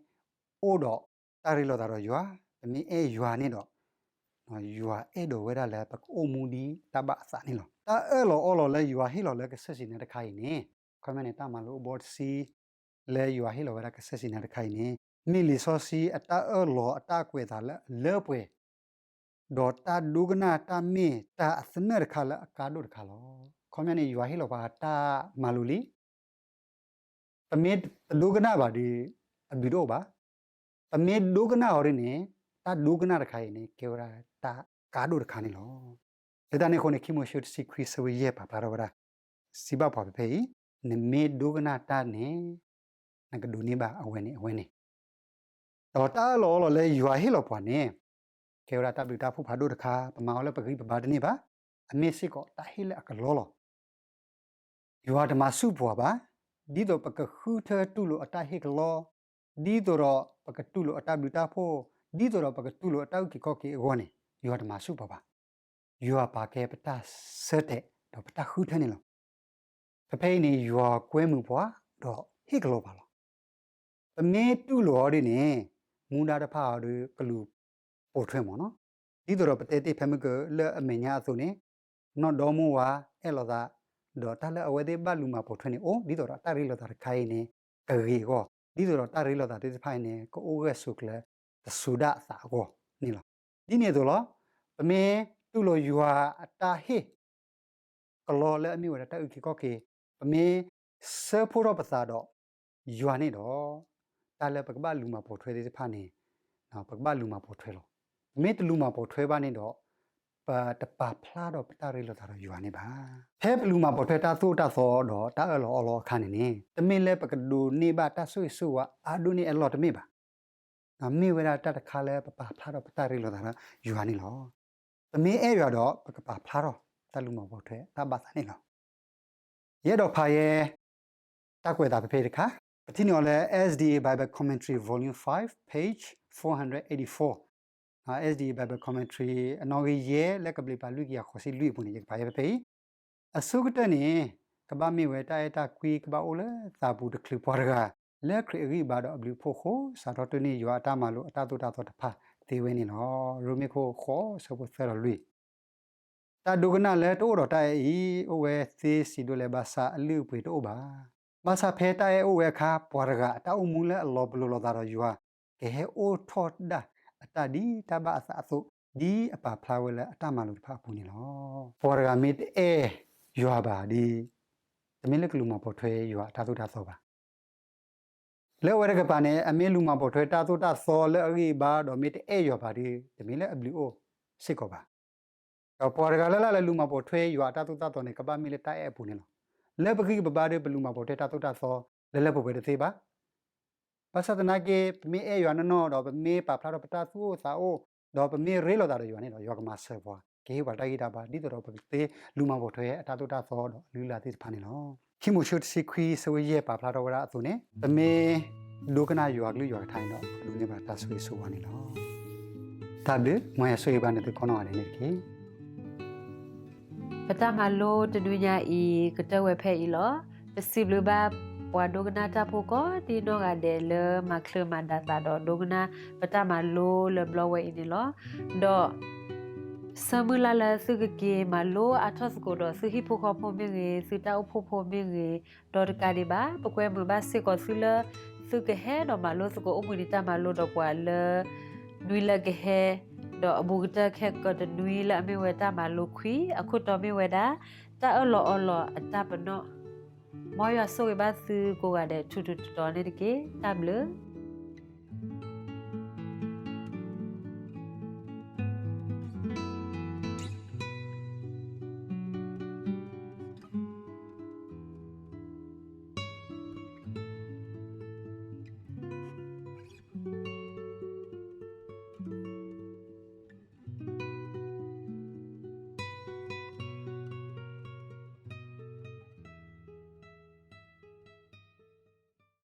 အိၣ်ဒီးတၢ်ရ့လိာ်သးဒီးယွၤ, ပမ့ၢ်အဲၣ်ယွၤန့ၣ်ဒီး ယွၤအဲၣ်ဒိးဝဲဒၣ်လၢပကအိၣ်မူဒ်တၢ်ဘၣ်အသးန့ၣ်လီၤ. တၢ်အၢၣ်လီၤအီလီၤလၢယွၤဟ့ၣ်လီၤလၢကစၢ်စံးနၤတခါအံၤန့ၣ်, ခီမ့ၢ်န့ၣ် တၢ်မၤလိအဘီတဆံ လၢယွၤဟ့ၣ်လီၤဝဲဒၣ်ကစၢ်စံးနၤတခါအံၤန့ၣ် မ့ၢ်လံာ်စီဆှံအတၢ်အၢၣ်လီၤအတၢ်ကွဲးအသးလၢအလၢပှဲၤ ဒီးတၢ်ဒိကနၣ်တၢ်မ့ၢ်တၢ်အသနၢၣ်တခါလၢအကါဒိၣ်တခါလီၤ. ခီမ့ၢ်န့ၣ် ယွၤဟ့ၣ်လီၤပှၤတၢ်မၤလိလံ ပမ့ၢ်တဒိကနၣ်ဘၣ်ဒီး အဘျုးတအိၣ်ဘၣ်. ပမ့ၢ်ဒိကနၣ်အီၤဒ်န့ၣ် တၢ်ဒိကနၣ်တခါအံၤန့ၣ် ကဲဝဲဒၣ်တၢ်ကါဒိၣ်တခါန့ၣ်လီၤ. လၢတၢ်န့ၣ်အဃိန့ၣ် ခံမိၤၡ့တဆံခွံဆၢဖိယဲၢ်ပာ်ဖျါထီၣ်ဝဲဒၣ်, စံးဘၣ်ပှၤဖဲအံၤ, နမ့ၢ်ဒိကနၣ်တၢ်န့ၣ် နကဒိးန့ၢ်ဘၣ်အဝဲန့ၣ်အဝဲန့ၣ် ဒီးတၢ်အၢၣ်လီၤအီလီၤလၢယွၤဟ့ၣ်လီၤပှၤန့ၣ် ကဲဝဲဒၣ်တၢ်ဘျုးတၢ်ဖှိၣ်ဖးဒိၣ်တခါ, ပမၤအီၤလၢပဂံၢ်ပဘါတန့ၢ်ဘၣ်, အမ့ၢ်စ့ၢ်ကီးတၢ်ဟ့ၣ်လၢအကလီလီၤ. ယွၤတမၤဆူၣ်ပှၤဘၣ်, ဒ်သိးပကဃုထၢတူၢ်လိာ်အတၢ်ဟ့ၣ်ကလီ, ဒ်သိးဒီးပကတူၢ်လိာ်အတၢ်ဘျုးတၢ်ဖှိၣ်, ဒ်သိးဒီးပကတူၢ်လိာ်အတၢ်အုၣ်က့ၤခီၣ်က့ၤအဂီၢ်န့ၣ် ယွၤတမၤဆူၣ်ပှၤဘၣ်. ယွၤပာ်ကဲပတၢ်ဆၢတဲာ်ဒီးပတၢ်ဃုထၢန့ၣ်လီၤ. ဖဲဖဲအံၤန့ၣ် ယွၤကွဲမုာ်ပှၤဒီးဟ့ၣ်ကလီပှၤလီၤ. ပမ့ၢ်တူၢ်လိာ်အီၤဒ်န့ၣ် မူဒါတဖၣ်အံၤဒီးကလူၤပိာ်ထွဲမးနီၤ. ဒ်သိးဒီးပတဲတ့ၢ်ဖဲမုၢ်ကလၢအမဲာ်ညါအသိးန့ၣ် နီၢ်ဒီမါဝၤအဲၣ်လိာ်သး ဒီးတၢ်လၢအဝဲသ့ၣ်ဘၣ်လူၤမၤပိာ်ထွဲန့ၣ်အိၣ် ဒ်သိးဒီးတၢ်ရ့လိာ်သးတခါအံၤန့ၣ် ကဂ့ၤအဂီၢ် ဒ်သိးဒီးတၢ်ရ့လိာ်သးသ့ၣ်တဖၣ်အံၤန့ၣ် ကအိၣ်ဂၢၢ်ဆိးကျၢၤတစူၤဒၣ်အသးအဂီၢ်န့ၣ်လီၤ. ဒ်န့ၣ်အသိးလီၤ. ပမ့ၢ်တူၢ်လိာ်ယွၤအတၢ်ဟ့ၣ် ကလီလၢအမ့ၢ်ဝဲဒၣ်တၢ်အုၣ်က့ၤခီၣ်က့ၤ, ပမ့ၢ်ဆၢဖှိၣ်ထီၣ်ပသးဒီးယွၤန့ၣ်ဒီး တၢ်လၢပကဘၣ်လူၤမၤပိာ်ထွဲသ့ၣ်တဖၣ်န့ၣ် ပကဘၣ်လူၤမၤပိာ်ထွဲလီၤ. ပမ့ၢ်တလူၤမၤပိာ်ထွဲဘၣ်န့ၣ်ဒီး ပတပာ်ဖျါဒီးပတၢ်ရ့လိာ်သးဒီးယွၤန့ၣ်ဘၣ်. ဖဲပလူၤမၤပိာ်ထွဲတၢ်သိၣ်တၢ်သီဒီးတၢ်အၢၣ်လီၤအီလီၤအခါန့ၣ်န့ၣ် တမ့ၢ်လၢပကဒိးန့ၢ်ဘၣ်တၢ်ဆိၣ်ဂ့ၤဆိၣ်ဝါအါဒိၣ်န့ၢ်အလီၢ်တမ့ၢ်ဘၣ်. မ့ၢ်ဝဲဒၣ်တၢ်တခါလၢပပာ်ဖျါထီၣ်ပတၢ်ရ့လိာ်သးဒီးယွၤန့ၣ်လီၤ. ပမ့ၢ်အဲၣ်ယွၤဒီးပကပာ်ဖျါထီၣ်တၢ်လူၤမၤပိာ်ထွဲတၢ်ဘၣ်သးန့ၣ်လီၤ. ယအဲၣ်ဒိးဖးယဲ တၢ်ကွဲးအသးဖဲဖဲအံၤတခါ, ပထံၣ်န့ၢ်အီၤလၢ S D A Bible Commentary Volume five, page four hundred eighty-four. S D A Bible Commentary အနီၣ်ဂံၢ်ယဲၢ်လၢကဘျံးပၤလွံၢ်ကယၤဃိးဆံလွံၢ်အပူၤန့ၣ် ယကဖးယဲဖဲဖဲအံၤ. အဆိကတၢၢ်န့ၣ် ကဘၣ်မ့ၢ်ဝဲတၢ်အဲၣ်တၢ်ကွံကဘၣ်အိၣ်လၢသးပူၤတချုးပှၤတဂၤ လၢခရံာ်အဂံၢ်အဘါဒီးအဘျုးအဖှိၣ်အဃိ စးထီၣ်တူၢ်န့ၢ်ယွၤအတၢ်မၤလိာ်အတၢ်သိၣ်တၢ်သီတဖၣ်သ့ဝဲန့ၣ်လီၤ. ရိမ့ၤခိၣ်ဃိးဆၢဖိသၢဒီးလွံၢ် တၢ်ဒိကနၣ်လၢတအိၣ်ဒီးတၢ်အဲၣ်အံၤ အိၣ်ဝဲသ့စံးဒိၣ်လဲၣ်ဘၣ်ဆၣ် အလုၢ်အပှ့ၤတအိၣ်ဘၣ်. ဘၣ်ဆၣ်ဖဲတၢ်အဲၣ်အိၣ်ဝဲအခါ ပှၤတဂၤအတၢ်အိၣ်မူလၢအလီၤပလိာ်လိာ်သးဒီးယွၤ ကဟဲအိၣ်ထီၣ်ဒၣ်အတၢ်ဒ်တၢ်ဘၣ်အသးအသိး ဒ်အပာ်ဖျါဝဲလၢအတၢ်မၤလိာ်တဖၣ်အပူၤန့ၣ်လီၤ. ပှၤတဂၤမ့ၢ်တအဲၣ်ယွၤဘၣ်ဒီး တမ့ၢ်လၢကလူၤမၤပိာ်ထွဲယွၤအတၢ်သိၣ်တၢ်သီဘၣ်. လၢအဝဲတကပၤန့ၣ် အမ့ၢ်လူၤမၤပိာ်ထွဲတၢ်သိၣ်တၢ်သီလၢအဂံၢ်အဘါဒီးမ့ၢ်တအဲၣ်ယွၤဘၣ်ဒီး တမ့ၢ်လၢအဘျုးအိၣ်စ့ၢ်ကီးဘၣ်. ဒီးပှၤတဂၤလၢ်လၢ်လၢလူၤမၤပိာ်ထွဲယွၤအတၢ်သိၣ်တၢ်သီန့ၣ် ကဘၣ်မ့ၢ်လၢတၢ်အဲၣ်အပူၤန့ၣ်လီၤ. လၢပဂံၢ်ပဘါဒီးပလူၤမၤပိာ်ထွဲတၢ်သိၣ်တၢ်သီ လၢလၢပှဲၤပှဲၤတသ့ဘၣ်. ဘၣ်ဆၣ်သနာ်က့ ပမ့ၢ်ပာ်ဖျါထီၣ်ပတၢ်သူၣ်အိၣ်သးအိၣ် ဒီးပမ့ၢ်ရ့လိာ်သးဒီးယွၤန့ၣ်ဒီး ယွၤကမၤစၢၤပှၤ ကဟ့ၣ်ပှၤတၢ်ဂံၢ်တၢ်ဘါ ဒ်သိးဒီးပကသ့လူၤမၤပိာ်ထွဲအတၢ်သိၣ်တၢ်သီဒီးအလုၢ်အလၢ်သ့ၣ်တဖၣ်န့ၣ်လီၤ. ခံမိၤၡ့တဆံခွံဆၢဖိယဲၢ်ပာ်ဖျါထီၣ်ဝဲဒၣ်အသိးန့ၣ် ပမ့ၢ်ဒိကနၣ်ယွၤအကလုၢ်ယွၤကထါန့ၣ်ဒီး ပဒိးန့ၢ်ဘၣ်တၢ်ဆိၣ်ဂ့ၤဆိၣ်ဝါန့ၣ်လီၤ. တၢ်ဘျုး မ်ယွၤဆိၣ်ဂ့ၤဘၣ်နသုကိးနီၢ်ဂၤဒဲးန့ၣ်တက့ၢ်. ပတၢ်မၤလိတနွံညါအံၤ ကတၢၢ်ဝဲဖဲအံၤလီၤ. ပစံးဘျုးဘၣ်ပှၤဒိကနၣ်တၢ်ဖိကိးဒံနီၢ်ဂၤဒဲးလၢမၤချ့မၤဒၣ်သးဒီးဒိကနၣ် ပတၢ်မၤလိလၢဘျီဝဲအံၤန့ၣ်လီၤ. ဒီး ဆၢမုၢ်လၢ်လၢသုကက့ၤမၤလိအါထီၣ်သကိးဒီးသုဟံၣ်ဖိဃီဖိမ့ၢ်ဂ့ၤ, သုတၢ်အိၣ်ဖှိၣ်ဖိမ့ၢ်ဂ့ၤ, ဒီးတကးဒံးဘၣ် ပကွဲမုာ်ဘၣ်စ့ၢ်ကီးသုလၢ သုကဟဲဒီးမၤလိသကိးအိၣ်ဘှံးနံၤတၢ်မၤလိဒီးပှၤလၢ နွံလၢကဟဲ, ဒီးအဘူးကတၢၢ်ခဲကိာ်တနွံလၢအမ့ၢ်ဝဲတၢ်မၤလိခွံ, အခိၣ်တီမ့ၢ်ဝဲဒၣ် တၢ်အၢၣ်လီၤအီလီၤအတၢ်ပနီၣ်. မ်ယွၤဆိၣ်ဂ့ၤဘၣ်သုကိးဂၤဒဲးထူးထူးတီၤတီၤန့ၣ်တက့ၢ်. တၢ်ဘျုး.